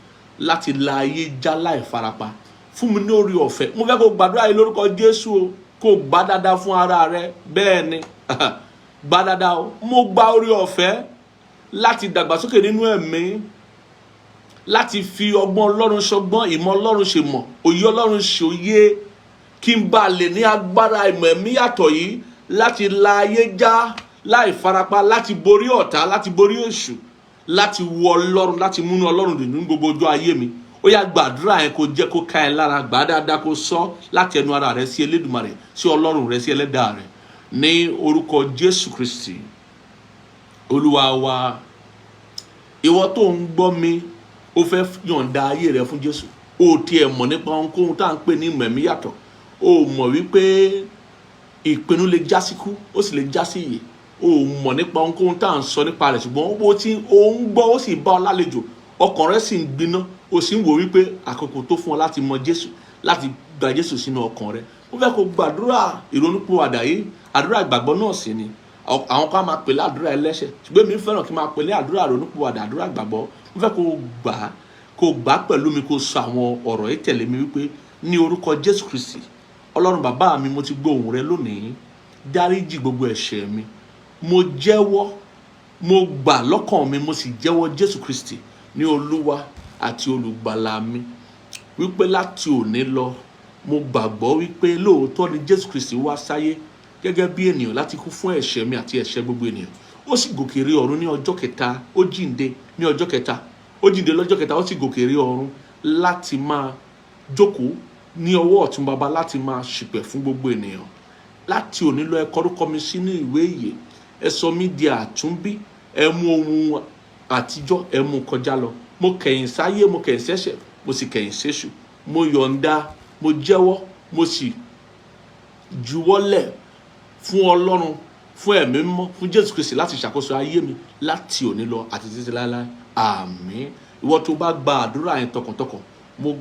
láti la ayé já láì farapa. Fún mi ní orí ọ̀fẹ́. Mo fẹ́ kó gbàdúrà yìí lórúkọ Jésù o, kó gbà dáadáa fún ara rẹ. Bẹ́ẹ̀ ni, gbà dáadáa o. Mo gba orí ọ̀fẹ́ láti dàgbàsókè nínú ẹ̀mí, láti fi ọgbọ́n Ọlọ́run ṣọgbọ́n, ìmọ̀ Ọlọ́run ṣe mọ̀, òye Ọlọ́run ṣe òye, kí n bá lè ní agbára ìmọ̀ ẹ̀mí yàtọ̀ yìí láti la ayé já láì farapa, láti borí ọ̀tá, láti borí èṣù, láti wo Ọlọ́run, láti múnú Ọlọ́run dùn ní gbogbo ọjọ́ ayé mi. Ó yá, gbàdúrà yẹn, kó jẹ́ kó ká ẹ lára. Gbà dáadáa, kó sọ láti ẹnu ara rẹ sí Elédùmarè, sí Ọlọ́run rẹ, sí Ẹlẹ́dàá rẹ. Ní orúkọ Jésù Kristi Olúwa wa. Ìwọ tó ń gbọ́ mi, ó fẹ́ yọ̀ǹda ayé rẹ fún Jésù, o tiẹ̀ mọ̀ nípa ohunkóhun tá à ń pè ní ìmọ̀ ẹ̀mí yàtọ̀, o mọ̀ wípé ìpinnu lè já sí kú, ó sì lè já sí ìyè. O mọ̀ nípa ohunkóhun tá à ń sọ nípa rẹ̀, ṣùgbọ́n ó ti ó ń gbọ́, ó sì bá ọ lálejò, ọkàn rẹ sì ń gbiná, o sì ń wò wípé àkókò tó fún ọ láti mọ Jésù, láti gba Jésù sínú ọkàn rẹ. Mo fẹ́ kó gbàdúrà ìrònúpìwàdà yìí. Àdúrà ìgbàgbọ́ náà sì ni. Àwọn kan máa pè ládùúrà ẹlẹ́ṣẹ̀, ṣùgbọ́n èmi fẹ́ràn kí n máa pè ní àdúrà ìrònúpìwàdà, àdúrà ìgbàgbọ́. Mo fẹ́ kó gbà á pẹ̀lú mi, kó sọ àwọn ọ̀rọ̀ yìí tẹ̀lé mi wípé, ní orúkọ Jésù Kristi, Ọlọ́run bàbá mi, mo ti gbọ́ ohùn rẹ lónìí. Dáríjì gbogbo ẹ̀ṣẹ̀ mi. Mo jẹ́wọ́, mo gbà lọ́kàn mi, mo sì jẹ́wọ́ Jésù Kristi ní Olúwa àti Olùgbàlà mi, wípé láti òní lọ, mo gbàgbọ́ wípé lóòótọ́ ni Jésù Kristi wá sáyé gẹ́gẹ́ bí ènìyàn láti kú fún ẹ̀ṣẹ̀ mi àti ẹ̀ṣẹ̀ gbogbo ènìyàn. Ó sì gòkè rí ọ̀run ní ọjọ́ kẹta. Ó jíǹde ní ọjọ́ kẹta, ó jíǹde lọ́jọ́ kẹta, ó sì gòkè rí ọ̀run láti máa jókòó ní ọwọ́ ọ̀tún Baba, láti máa ṣìpẹ̀ fún gbogbo ènìyàn. Láti òní lọ, ẹ kọrúkọ mi sínú ìwé ìyè, ẹ sọ mí di àtúnbí, ẹ mú ohun àtijọ́, ẹ mú kọjá lọ. Mo kẹ̀yìn sáyé, mo kẹ̀yìn sẹ́ṣẹ̀, mo sì kẹ̀yìn séṣù. Mo yọ̀ǹda, mo jẹ́wọ́, mo sì juwọ́lẹ̀ fún Ọlọ́run, fún Ẹ̀mí Mímọ́, fún Jésù Kristi láti ṣàkóso ayé mi láti òní lọ àti títí láéláé. Àmín. Ìwọ tó bá gba àdúrà yẹn tọkàntọkàn, mo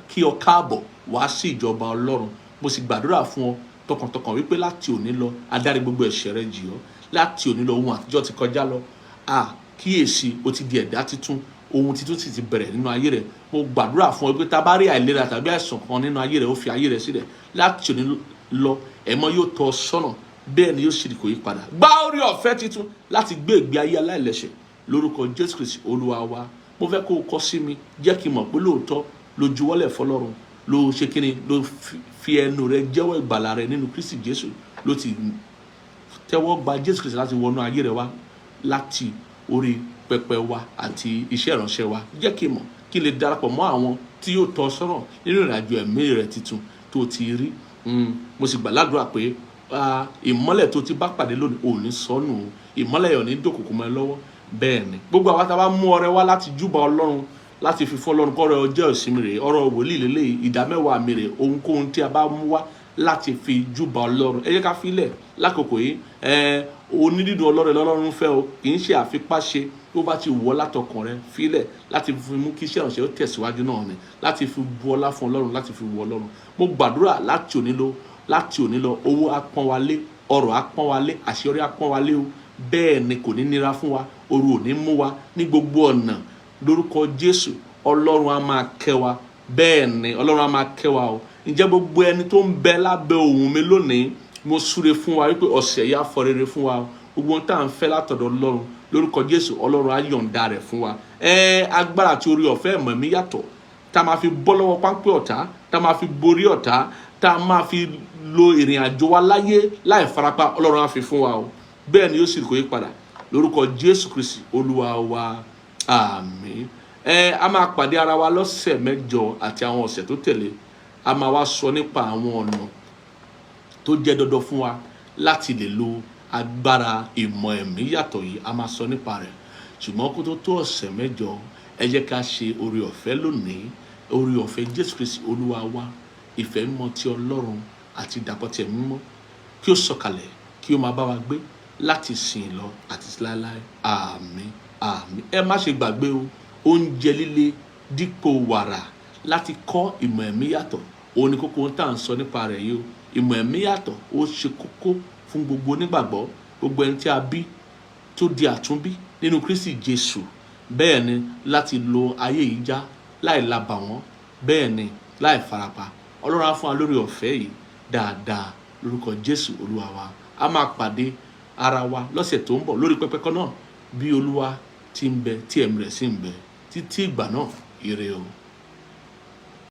kí ọ káàbọ̀ wá sí ìjọba Ọlọ́run. Mo sì gbàdúrà fún ọ tọkàntọkàn wípé láti òní lọ, adarí gbogbo ẹ̀ṣẹ̀ rẹ jì ọ́. Láti òní lọ, ohun àtijọ́ ti kọjá lọ. A kíyèsí, o ti di ẹ̀dá tuntun, ohun tuntun sì ti bẹ̀rẹ̀ nínú ayé rẹ. Mo gbàdúrà fún ọ pé tá a bá rí àìlera tàbí àìsàn kan nínú ayé rẹ, ó fi ayé rẹ sílẹ̀. Láti òní lọ, ẹ̀mọ́ yóò tọ́ ọ sọ́nà, bẹ́ẹ̀ ni yóò sì kò yí padà. Gbá orí ọ̀fẹ́ tuntun láti gbé ìgbé ayé aláìlẹ́ṣẹ̀ lórúkọ Jésù Kristi Olúwa wa. Mo fẹ́ kó o kọ sí mi, jẹ́ kí n mọ̀ pé lóòótọ́ ló juwọ́lẹ̀ fọlọ́run, ló ṣe kíni, ló fi ẹnu rẹ jẹ́wọ́ ìgbàlà rẹ nínú Kristi Jésù, ló ti tẹ́wọ́ gba Jésù Kristi láti wọnú ayé rẹ wá láti orí pẹpẹ wa àti iṣẹ́ ìránṣẹ́ wa. Jẹ́ kí n mọ̀, kí n lè darapọ̀ mọ́ àwọn tí yóò tọ́ sọ́nà nínú ìrìnàjò ẹ̀mí rẹ tuntun tó ti rí. Mo sì gbàládùra pé ìmọ́lẹ̀ tó ti bá pàdé lónìí ò ní sọnù o. Ìmọ́lẹ̀ yẹn ò ní dòkùnkùn mọ́ ẹ lọ́wọ́. Bẹ́ẹ̀ ni gbogbo àwa tá a bá mú ọrẹ wá láti júbà Ọlọ́run, láti fi fún Ọlọ́run, kọ́rọ̀ ọjọ́ ìsinmi rèé, ọ̀rọ̀ wòlíì lélẹ́yìí, ìdámẹ́wàá mi rèé, ohunkóhun tí a bá mú wá láti fi júbà Ọlọ́run, ẹ jẹ́ ká filẹ̀ lákòókò yìí. Onídìdùn ọlọ́rẹ̀ lọ́lọ́run fẹ́ o, kì í ṣe àfipáṣe. Tó bá ti wọ̀ látọkàn rẹ, filẹ̀ láti fi mú kí iṣẹ́ ìránṣẹ́ ó tẹ̀síwájú náà ni, láti fi bu ọlá fún Ọlọ́run, láti fi wu Ọlọ́run. Mo gbàdúrà láti òní lọ, láti òní lọ, owó á pọ́n wa lé, ọrọ̀ á pọ́n wa lé, àṣeyọrí á pọ́n wa lé o. Bẹ́ẹ̀ ni, kò ní nira fún wa, oru ò ní mú wa ní gbogbo ọ̀nà lórúkọ Jésù. Ọlọ́run á máa kẹ́ wa. Bẹ́ẹ̀ ni, Ọlọ́run á máa kẹ́ wa o. Ǹjẹ́ gbogbo ẹni tó ń bẹ lábẹ́ ohùn mi lónìí, mo súre fún wa wípé ọ̀sẹ̀ yìí á fọ rere fún wa o. Gbogbo ohun tá à ń fẹ́ látọ̀dọ̀ Ọlọ́run, lórúkọ Jésù, Ọlọ́run á yọ̀ǹda rẹ̀ fún wa. Agbára àti orí ọ̀fẹ́ ẹ̀mọ̀ mi yàtọ̀ tá a máa fi bọ́ lọ́wọ́ páńpẹ́ ọ̀tá, tá a máa fi borí ọ̀tá, tá a máa fi lo ìrìn àjò wa láyé láì farapa, Ọlọ́run á fi fún wa o. Bẹ́ẹ̀ ni yóò sì kò yí padà lórúkọ Jésù Kristi Olúwa wa. Àmín. A máa pàdé ara wa lọ́sẹ̀ 8 àti àwọn ọ̀sẹ̀ tó tẹ̀lé. A máa wá sọ nípa àwọn ọ̀nà tó jẹ́ dandan fún wa láti lè lo agbára ìmọ̀ ẹ̀mí yàtọ̀ yìí. A máa sọ nípa rẹ̀, ṣùgbọ́n kó tó tó ọ̀sẹ̀ 8, ẹ jẹ́ ká ṣe oore ọ̀fẹ́ lónìí. Oore ọ̀fẹ́ Jésù Kristi Olúwa wa, ìfẹ́ mímọ́ ti Ọlọ́run àti ìdàpọ̀ ti Ẹ̀mí Mímọ́ kí ó sọ̀kalẹ̀, kí ó máa bá wa gbé láti sìn lọ àti láéláé. Àmín, àmín. Ẹ má ṣe gbàgbé o, oúnjẹ líle dípò wàrà láti kọ́ ìmọ̀ ẹ̀mí yàtọ̀, òun ni kókó tá à ń sọ nípa rẹ̀ yìí o. Ìmọ̀ ẹ̀mí yàtọ̀, ó ṣe kókó fún gbogbo onígbàgbọ́, gbogbo ẹni tí a bí tó di àtúnbí nínú Kristi Jésù. Bẹ́ẹ̀ ni, láti lo ayé yìí já láì labà wọ́n, bẹ́ẹ̀ ni, láì farapa. Ọlọ́run á fún wa lórí ọ̀fẹ́ yìí dáadáa lórúkọ Jésù Olúwa wa. A máa pàdé ara wa lọ́sẹ̀ tó ń bọ̀ lórí pẹpẹ kan náà, bí Olúwa ti ń bẹ, tí ẹ̀mí rẹ̀ sì ń bẹ. Títí ìgbà náà, ire o.